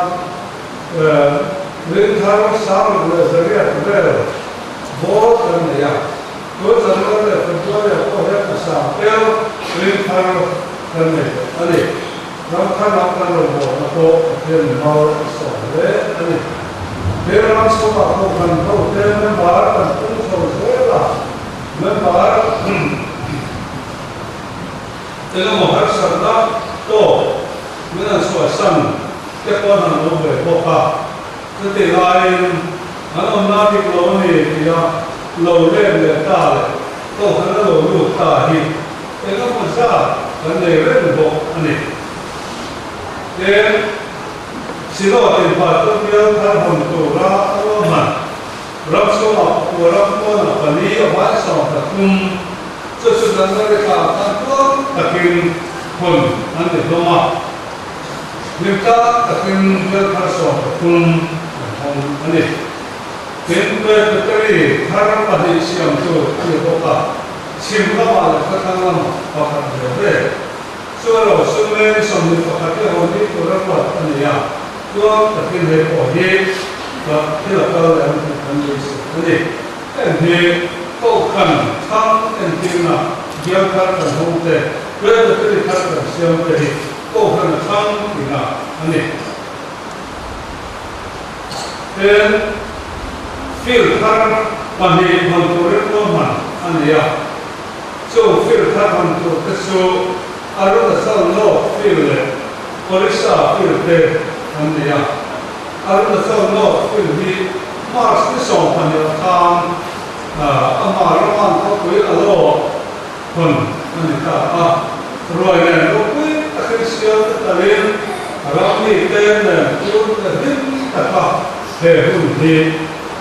Rinthar Sangruk leh Zariat vel bawr kan nei a, tun January leh February ah pawh hian a sang tel Rinthar kan nei tawh a ni. Ramthar lam kan rawn bawrna pawh Pathian mimal a sawm hle a ni. He ram chhungah pawh kan hote member kan pung chho zel a, member Engemaw harsatna tawk min an chhuahsan te pawn an lo ve bawk a, chutih laiin an awmna dik lo a ni tia lo let leh ta leh kohhran a lo lut ta hi engemaw zat kan nei reng bawk a ni. Tin, Synod in Pastor bial thar hawn tura a ruahman ram chhungah pakua ram pawnah pali a vai 13 Chu chu January thla ah khan tuar takin hawn an ni hlawm a, hlimtlak takin bial thar 13 an hawng a ni. Tin, Presbytery thar pahnih siam tur a ni bawk a, chhim lamah leh khawthlang lamah pakhat ve ve. Chu erawh chu May ni 21 hi hawn ni tur a ruat a ni a, tuar takin hei pawh hi thil a kal leh ang tih kan beisei a ni. Heng hi Kohhran thang entirna bial thar kan hawng te, Presbytery thar kan siam te hi Kohhran a thang tihna a ni. Tin, field thar. Pahnih hawn turin ruahman a ni a, chung field thar hawn tur te chu Arunachal North Field leh Orissa Field te an ni a. Arunachal North Field hi March ni 12 ah khan ama Roman khawpui a law hawn a ni ta a. Ruai nen ropui takin sial te talin ram mite nen tur te hlim taka he hun hi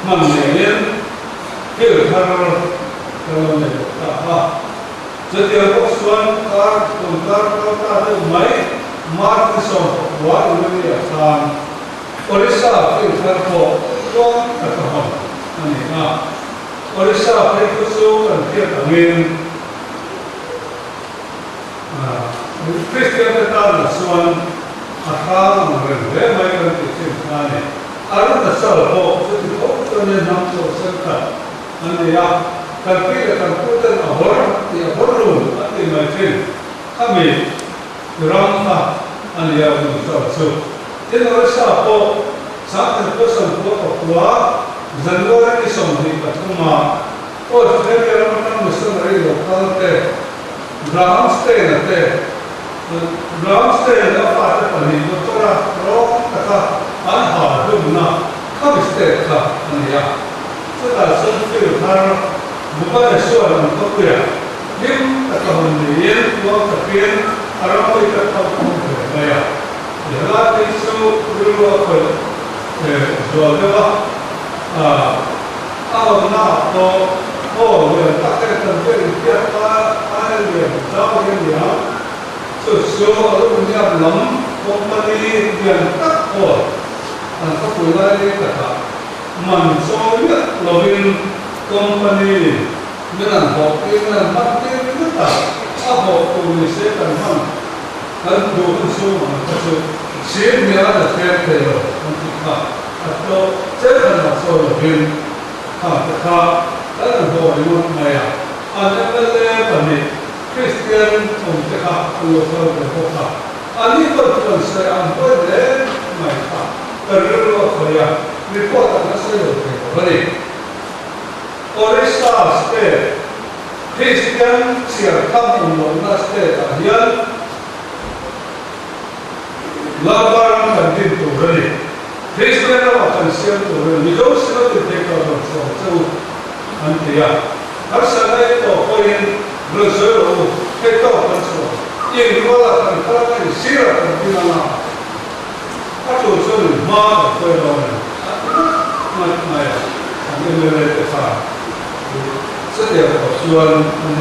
hman neiin thil thar kan lo nei bawk ta a. Chutiang bawk chuan kar tun kar kal ta deuh mai March ni 19 Indonesia khan Orissa thil thar pawh tluang taka hawn a ni a. Orissa phei khu chu kan hriat angin Kristian te tanah chuan a hrang ang reng hle mai kan tih thin kha a ni. Arunachal pawh chuti tho chuan nia hnam chaw sen khat an nei a, kan pi leh kan pu ten a hawr tih a hawr run an ti mai thin. Khami ram kha a ni a Arunachal chu. Tin Orissa pawh Sangkhat khua 94 January ni 23 ah Australia ram atang missionary lo kal te Graham Stein-a te Graham Stein a fate pahnih motor-a rawng taka an hal hlumna khami state kha a ni a. Chutah chuan field thar Bhubaneswar an khawpuiah hlim taka hawn niin tluang takin a ram mite phal khawm ve mai a. I helai phei chu rilru a khawih zual deuh a. A awmna ah pawh aw lian tak te kan biak inhriat kha aia lian zau hi a ni a, chu chu aluminium lam company lian tak pawh an khawpui lai lei takah man chawi miah lovin company in min an hawh tir min an hman tir ringawt a, a hawh tur ni se kan hman kan duh hun chhung ang kha chu sir hnial a la thleng thei lo an ti kha. A tlawh che khan a chawi lovin kha te kha kan an haw ringawt mai a, an mla pahnih Kristian awm te kha an lo kal ve bawk a, a ni pawh chuan sawi ang huai hle mai kha ka rilru a khawih a, report ah ka sawi lo thei lo a ni. Orissa state Kristian chhiar tham awm lohna state ah hian Lalpa ram kan din tur a ni. Kristian ramah kan siam tur a ni. Mizo silo tin thei ka rawn chhuak che u an ti a. Harsatna i tawh pawhin rawn sawi rawh u, hei tawk kan chhuak. In rualah kan kal anga in sirah kan din anga a tul chuan in hma kan hruai dawn a ni. A ti ngawt ngawt mai a, an mla te khan chutiang khawp chuan an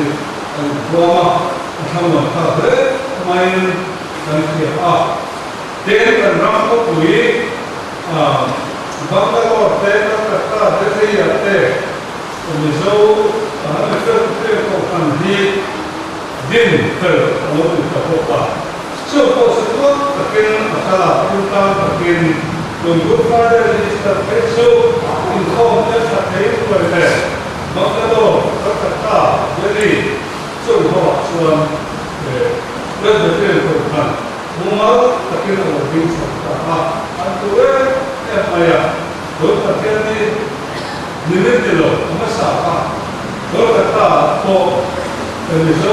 inhuam a, a thlamuan thlak hle maiin kan hria a. Tin, kan ram khawpui Bangalore te, Calcutta te, Delhi-ah te Mizo Presbyterian Kohhran hi din fel a lo ni ta bawk a. Chu pawh chu tluang takin a kal a, pumtlang takin tun Good Friday leh Easter phei chu inkhawm te tha thei ruai leh Bangalore, Calcutta, Delhi chung ho ah chuan Presbyterian Kohhran mumal takin a lo ding chho ta a, an tu em em mai a, tun Pathian hi nimin ti lo a hmasa a, Kolkata ah pawh Mizo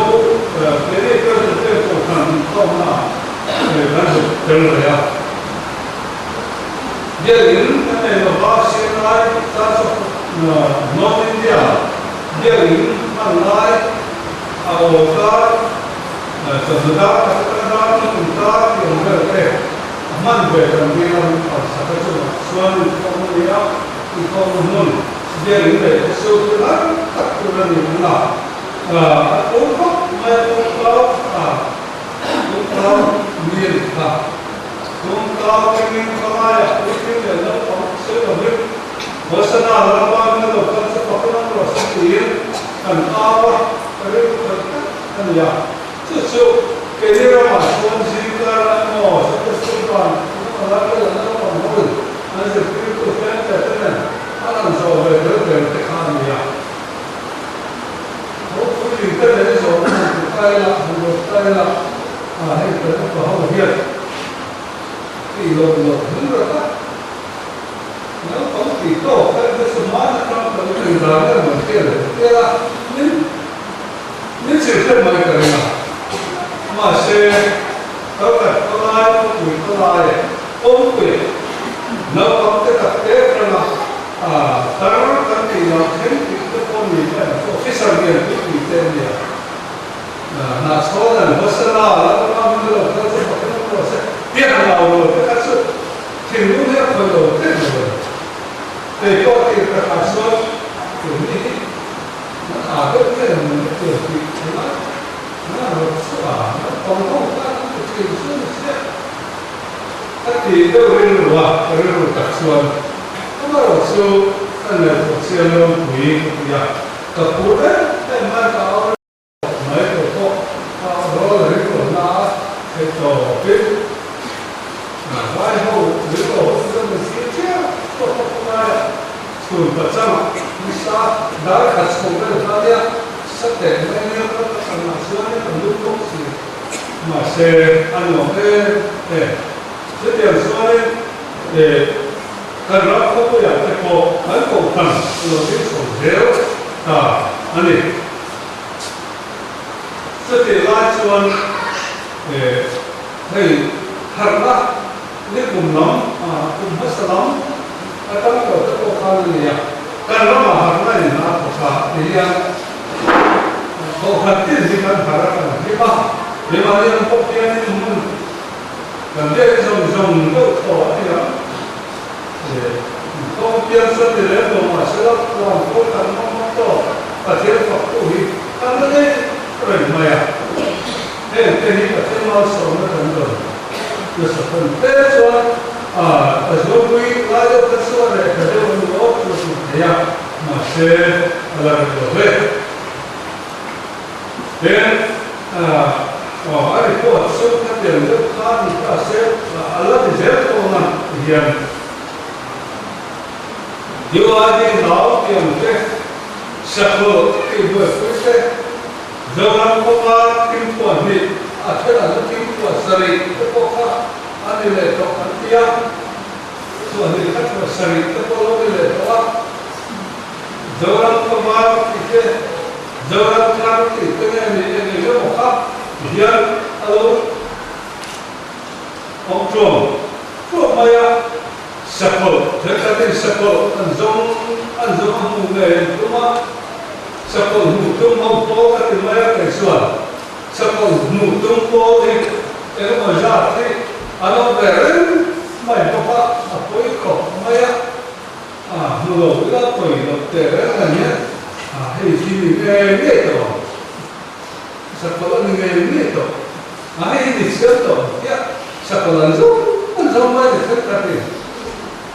Keini Presbyterian Kohhran inkhawmna ah kan zuk tel ve a, Biakin kan nei lova CNI Church of North India Biakin hman lai a aw kar chawhnu dar khat atanga dar ni kum kar tih ang vel te a hman ve kan ding a min phal sak a chungah chuan inkhawm a ni a, inkhawmna hmun biakin leh te chu thil har tak tur a ni ang a, a tul khawp mai a kawngkau a kawngkau mil kha kawngkau kengin khawlaiah puitling leh naupang sawi lovin Hosana Lalpa min lo kal chu pakhat ang rawh se tiin kan au a, ka rilru khalh tak a ni a. Chu chu keini ramah chuan zingkar emaw Sunday school ban emaw lai vel an naupang hoin an zirtirtu tlem te te nen an han zawh ve tel tel te kha a ni a. Ho puitling te nen i zawhna han ti ta ila, han rawt ta ila, hei kan upa ho hian tih loh loh hming rawt a. Naupang tih tawk kha chu hman atang ka lo nei dan a. em mai ka ring a. Mahse, kalkhat khawlai, khawpui khawlai, kawngpui naupang te tak te atanga tar kan tih loh thleng tih te pawh ni mai ang chu officer lian pui pui te an nia. Hnahchhawn an Hosana Lalpa min lo kal chu fak in awm rawh se tih an au lo te kha chu thinlung hi a khawih lo thei lo a ni. Kei pawh tir ka thlah chuan tuni hi an aa deuh nge mun a tur tih thila na rawh chu a naupang ho khan an ti thin chu ni chiah a ti deuh rilru a, ka rilru tak chuan amaherawh chu ka ngaihtuah chiang ropui ka ti a, ka phur em em mai ka au Mai tawh pawh a rawl a ring lo na a theih tawpin vai ho ring lo ho chu kan zir chiah chhuak khawp khawp lai a, chhun pachangah nisa dar khat chho vel kha nia sa teh mai nia ka pachangah chuanin a lum bawk si. Mahse a nuam em em. Chutiang chuanin kan ram khawpuiah te pawh kan kohhran a lo ding chho zel ta a ni. Chutih lai chuan hei harhna ni kum lam, kum hmasa lam atang tawh te pawh khan a ni a, kan ramah harhna in a thawk a ti hian kohhran tin hi kan harh a kan hlim a, keimahni ang pawh hianin hmun kan biak zawng zawng deuh thaw a ni ang. Kawng pian chuan ni lem lo mahsela huan pawh kan hmang hmang tawh Pathian faktu hi kan la nei reng mai a. Heng te hi Pathian malsawmna kan rawn nasa tawn hle chuan a zualpui lai deuh kha chu a reh ta deuh a ni awk chu a tih theih a, mahse a la reh lo hle. Tin, a report chu khatiang deuh kha ni ta se, a la ti zel dawn a ti hian UID nau tih ang te, Sakhaw tih buaipui te, Zoram khawpa thingkhuah hnih a then an la thingkhuah sarih te pawh kha a ni leh tawh an ti a, thuah hnih kha thuah sarih te pawh lo ni leh tawh a, Zoram khawpa tih te, Zoram thar tih te nge ni eng eng emaw kha ti hian a lo awm ṭuam ṭuam mai a, sakawlh thenkhatin sakawlh an zawng an zawng a hmu ngei an tum a, sakawlh hmuh tum ho pawl ka ti mai a kei chuan sakawlh hmuh tum pawl hi eng emaw zat hi an awm ve reng mai bawk a, a pawi khawp mai a. A hmu lo ila pawi loh teh reng a nia, a hei hi ni ngei ngei tawh ang, sakawlh a ni ngei ngei tawh, a hei hi ni chiang tawh ang chiah, sakawlh an zawng an zawng mai ni khat khat in,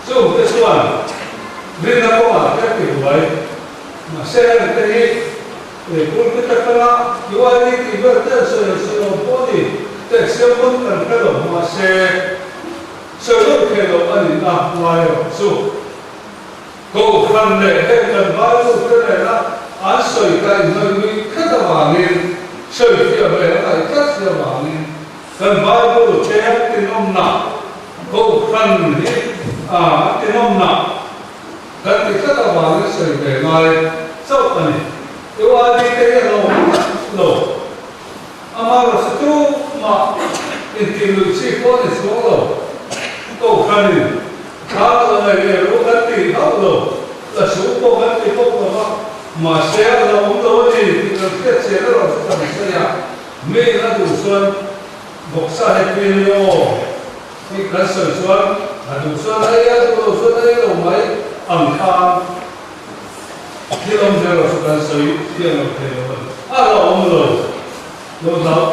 chung te chuan rinna kawngah te a ti buai, mahse heng te hi pulpit atanga UID tih vel te an sawi an sawi awm pawh a ni, teh chiang pawn kan hre lo, mahse. Sawi thei lo a nihna ngai erawh chu Kohhran leh heng kan Bible te nena an sawi kaih hnawih nuih tlat avangin, sawifiah ve a ngaih tlat si avangin kan Bible te tinawmna Kohhran hi a tinawmna kan ti tlat avangin sawi ve ngai chauh a ni. UID te hi a lo awm tlat lo. Amaherawhchu chu tumah intih luih chi pawh a ni chuang lo. Kohhranin thla la nei leh ru kan ti hauh lo, la chhung pawh kan ti bawk lo va, mahse a lo awm lo a ni tih kan hriat chian erawh chu kan sawi a, mi a duh chuan bawksa hi tui a ni aw tih kan sawi chuan a duh chuan a ei a, duh lo chuan a ei lo mai ang khan. Thil awm zel lo chu kan sawi thiam lo thei lo a ni. A la awm lo, lo hlauh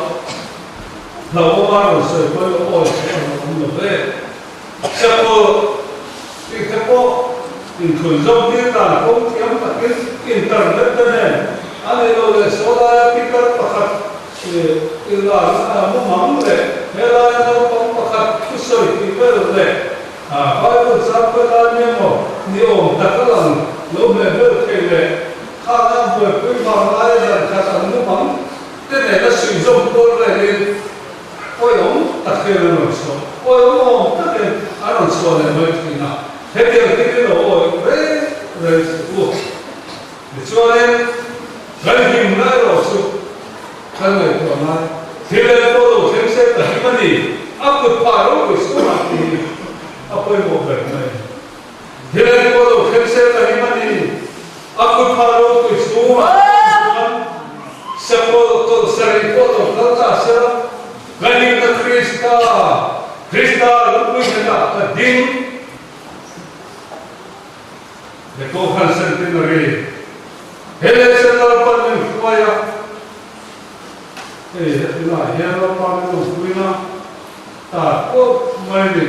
hlauhawm a rawn sawi pawhin aw awi chu a la awm lo ve. Chapel tih te pawh inthun zawk tir dan kawng thiam takin internet te nen a nih loh leh saw laia pitar pakhat inlarna mumang leh helaia naupang pakhat thusawi tih vel leh A Bible chang pawh lai nia maw ni awm tak a lang lo hmeh vel thei leh khana buaipui vang laia dan khat an mu bang te nena suih zawm kual velin awihawm tak hian an rawn chhuah awihawm awm takin an rawn chhuah leh mai thin a, hetiang thil hi lo awih reng reng suh u. Tichuanin kan himna erawh chu. Kan ngaihtuah ngai. Thil en pawh lo thleng se ta him a ni. A kut phah ropui chhungah tih hi a pawimawh ber mai. Thil en pawh lo thleng se ta him a ni. A kut phah ropui chhungah tih chuan sakawlh tawlh sarih pawh lo kal ta sela, ka hlimna Krista, Krista ropui hnenah ka ding. He Kohhran Centenary he leh Central Pan min hruai a, hei hetilai hian Lalpa min lo hruina ta pawp mai ni.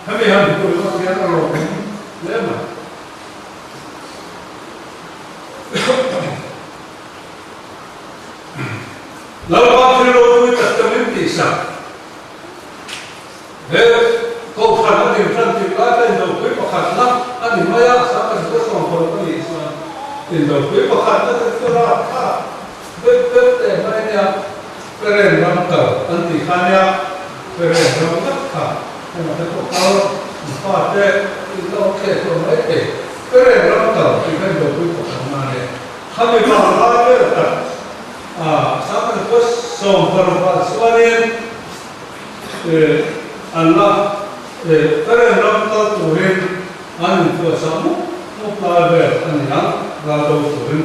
Hemi han hmuh ringawt hian a lawmawm hle mai. Lalpa thil ropui tak te min tihsak. He Kohhran a din tan tih lai kha indopui pakhat na a ni mai a, Sangha Zika sawmparuk a nih chuan indopui pakhat na te chu rap thlak bep bep teh mai nia, Peren ram kal an tih kha nia, Peren ram ngat kha hengah te pawh kal an fate in la awm thei tawh mai thei, Peren ram kal tih kha indopui pakhat na a nia, khami vang lai vel tak a Sangha Zika sawmparuk ah chuanin an la Karen ram kal turin an inpuahchah mup mup lai vel a ni ang, ral do turin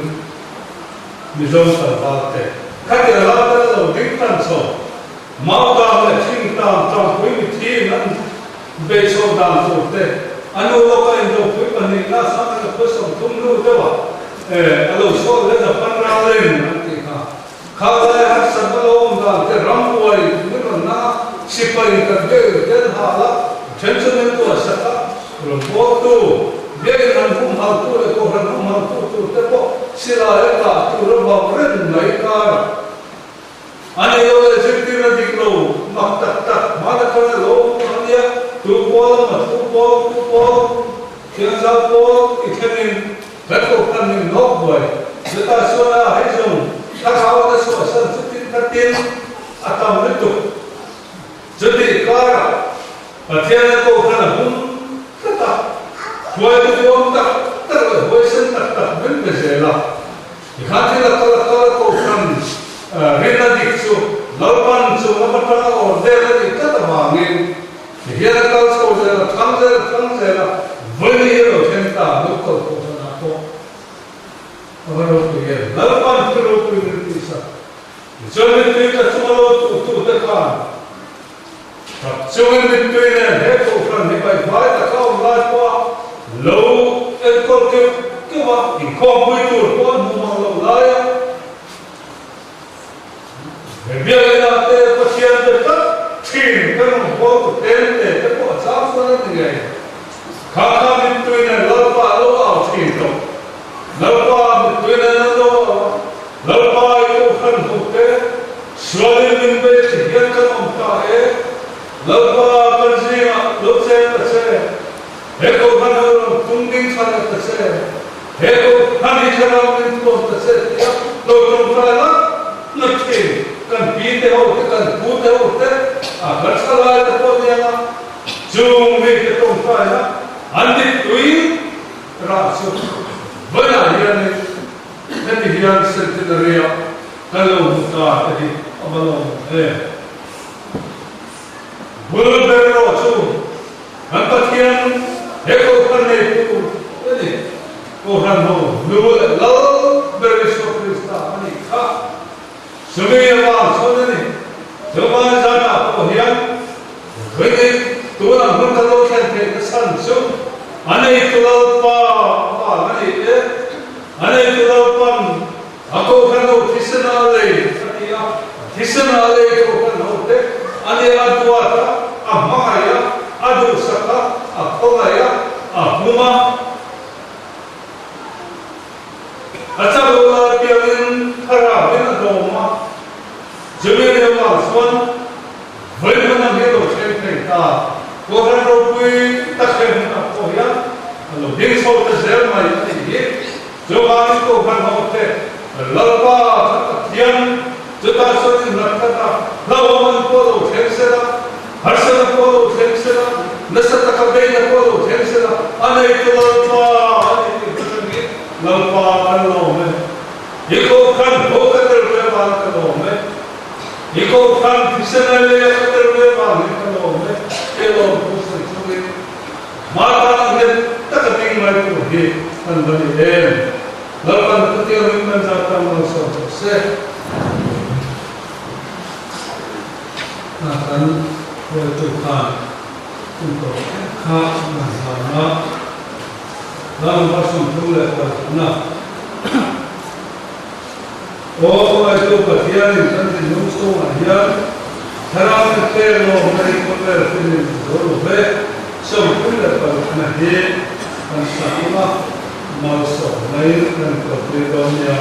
Mizo tlangval te khatiang ral te la lo ding tan chho, Mautam leh Thingtam tangpui mithiin an beih chhoh dan tur te, a nu lawka indopui pahnihna Sangha 30 hnu deuhah a lo chhuak leh Japan ralin an tih kha. Kha lai harsatna lo awm dan te rambuai min rawn na a, sipai kan biak in ten hal a, then chu min tuah sak a, rawn bawltu, biak in han humhaltu leh kohhran humhaltu tur te pawh silai a kah tur a vang reng mai karah a ni lo leh zirtirna dik lo mak tak tak hman atanga lo awm a nia, tu pawl emaw thu pawl, thu pawl, thianzau pawl i thlenin Kan kohhran min nawk buai. Chutah chuan a hei zawng thlarau na chhuahsan chutin khatin a tam lutuk. Chutih karah Pathian a kohhran a hum tlat a, hruaitu duam tak tak leh huaisen tak tak min pe zel a. Tikhan thil a kal a kal a kohhran rinna dik chu Lalpan chung lam atanga awr vel a nih tlat avangin Tihian a kal chho zel a, thang zel a, thang zel a, vawi hi a lo thleng ta, lo kal khawh hmanah pawh a va ropui em? Lalpan thu ropui min tih sak. Tichuan mittui tla chunga lo tuh te khan tap chungin mittui nen he kohhran hi baihvai taka awm lai pawha lo enkawl keuh keuh a, inkhawmpui tur pawh an hmu mang loh laia He biakina te Pathian te tlat thin kan awm haw tu tlem te te pawh a chang chuan a ti ngei. Kha kha mittui nen Lalpa a lo au thin tawh. Lalpa mittui nen an lo au a, Lalpa i kohhran ho te sualin min bei ti hian kan awm ta e, Lalpa kan zingah lo cheng ta che, he kohhran ho rawn tum ding chhan leh ta che. He kohhran hi thlarau min thuam ta che tia lo tawngtai ngat ngat thin kan pi te ho te kan pu te ho te a kan thalai te pawh nia nga chung mi te tawngtai a an mittui rah chu vawiah hianin heti hian centenary ah kan lo hmu ta te hi a va lawm em. Bul ber erawh chu Kan Pathian he Kohhran neitu a ni. Kohhran ho nu leh lal ber Isua Krista a nih kha. Chumi avang chuan a ni. Chuvang zanah pawh hian Ringin tunah hmun kan lo thlen theih na chhan chu a neitu Lalpa vang a ni e. A neitu Lalpan a Kohhran ho thisen a lei a ti a, thisen a lei Kohhran ho te a nia a duat a, a hmangaih a, a duhsak a, a khawngaih a, a hum a. A chak lo lai piangin thlarauin a dawm a, chumi nia vang chuan vawi hman ang hi a lo thleng thei ta. Kohhran ropui tak he hmunah pawh hian a lo ding chho ta zel mai a nih hi. Chuvangin Kohhran hote Lalpa kha Pathian chutah chuan in rat tlat a, hlauhawm an pawh lo thleng sela, harsatna pawh lo thleng sela, nasa taka beihna pawh lo thleng sela, a neitu Lalpa a ni tih hre rengin Lalpa kan lawm e. I Kohhran ho ka tel ve a. vang ka lawm e. I kohhran thisen a leh ka tel ve vang hi ka lawm e tih lawmthu sawi chungin hmaitan nghet taka ding mai tur hi kan va ni em? Lalpan chutiangin kan zat tan malsawm rawh se. Kan hruaitu khan hun tawp thleng kha an zan a, Lalpa 38na. Aw hmangaihtu Pathianin kan thinlung chhungah hian Thlarau te pek lawmna hi khawvel thilin a zo lo ve, 38na hi kan sa ang a, malsawmna-in kan kalpui dawn nia.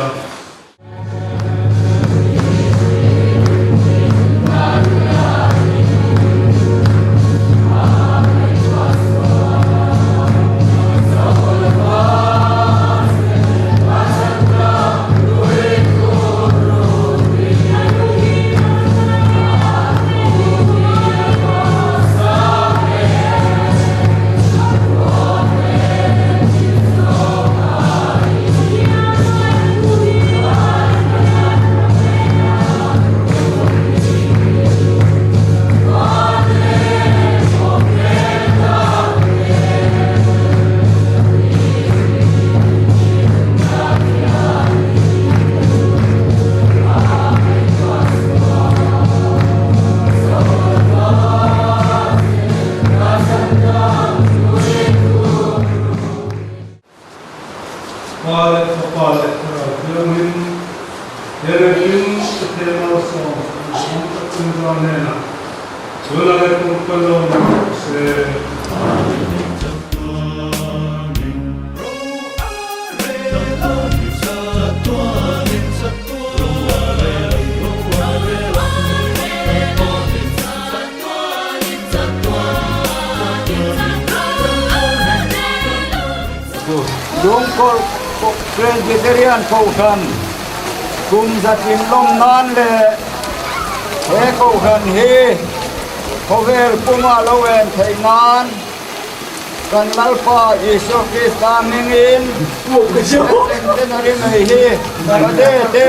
Pa leh Fapa leh Thlarau Thianghlim, he engkim Pathian malsawm an awm tak chungchang hnenah tuna leh kumkhua lo ni rawh se. Lungkawlh Presbyterian Kohhran kum zatin lawm nan leh he Kohhran hi khawvel puma lo en theih nan kan Lalpa Isua Krista hmingin Centenary mai hi ka de te.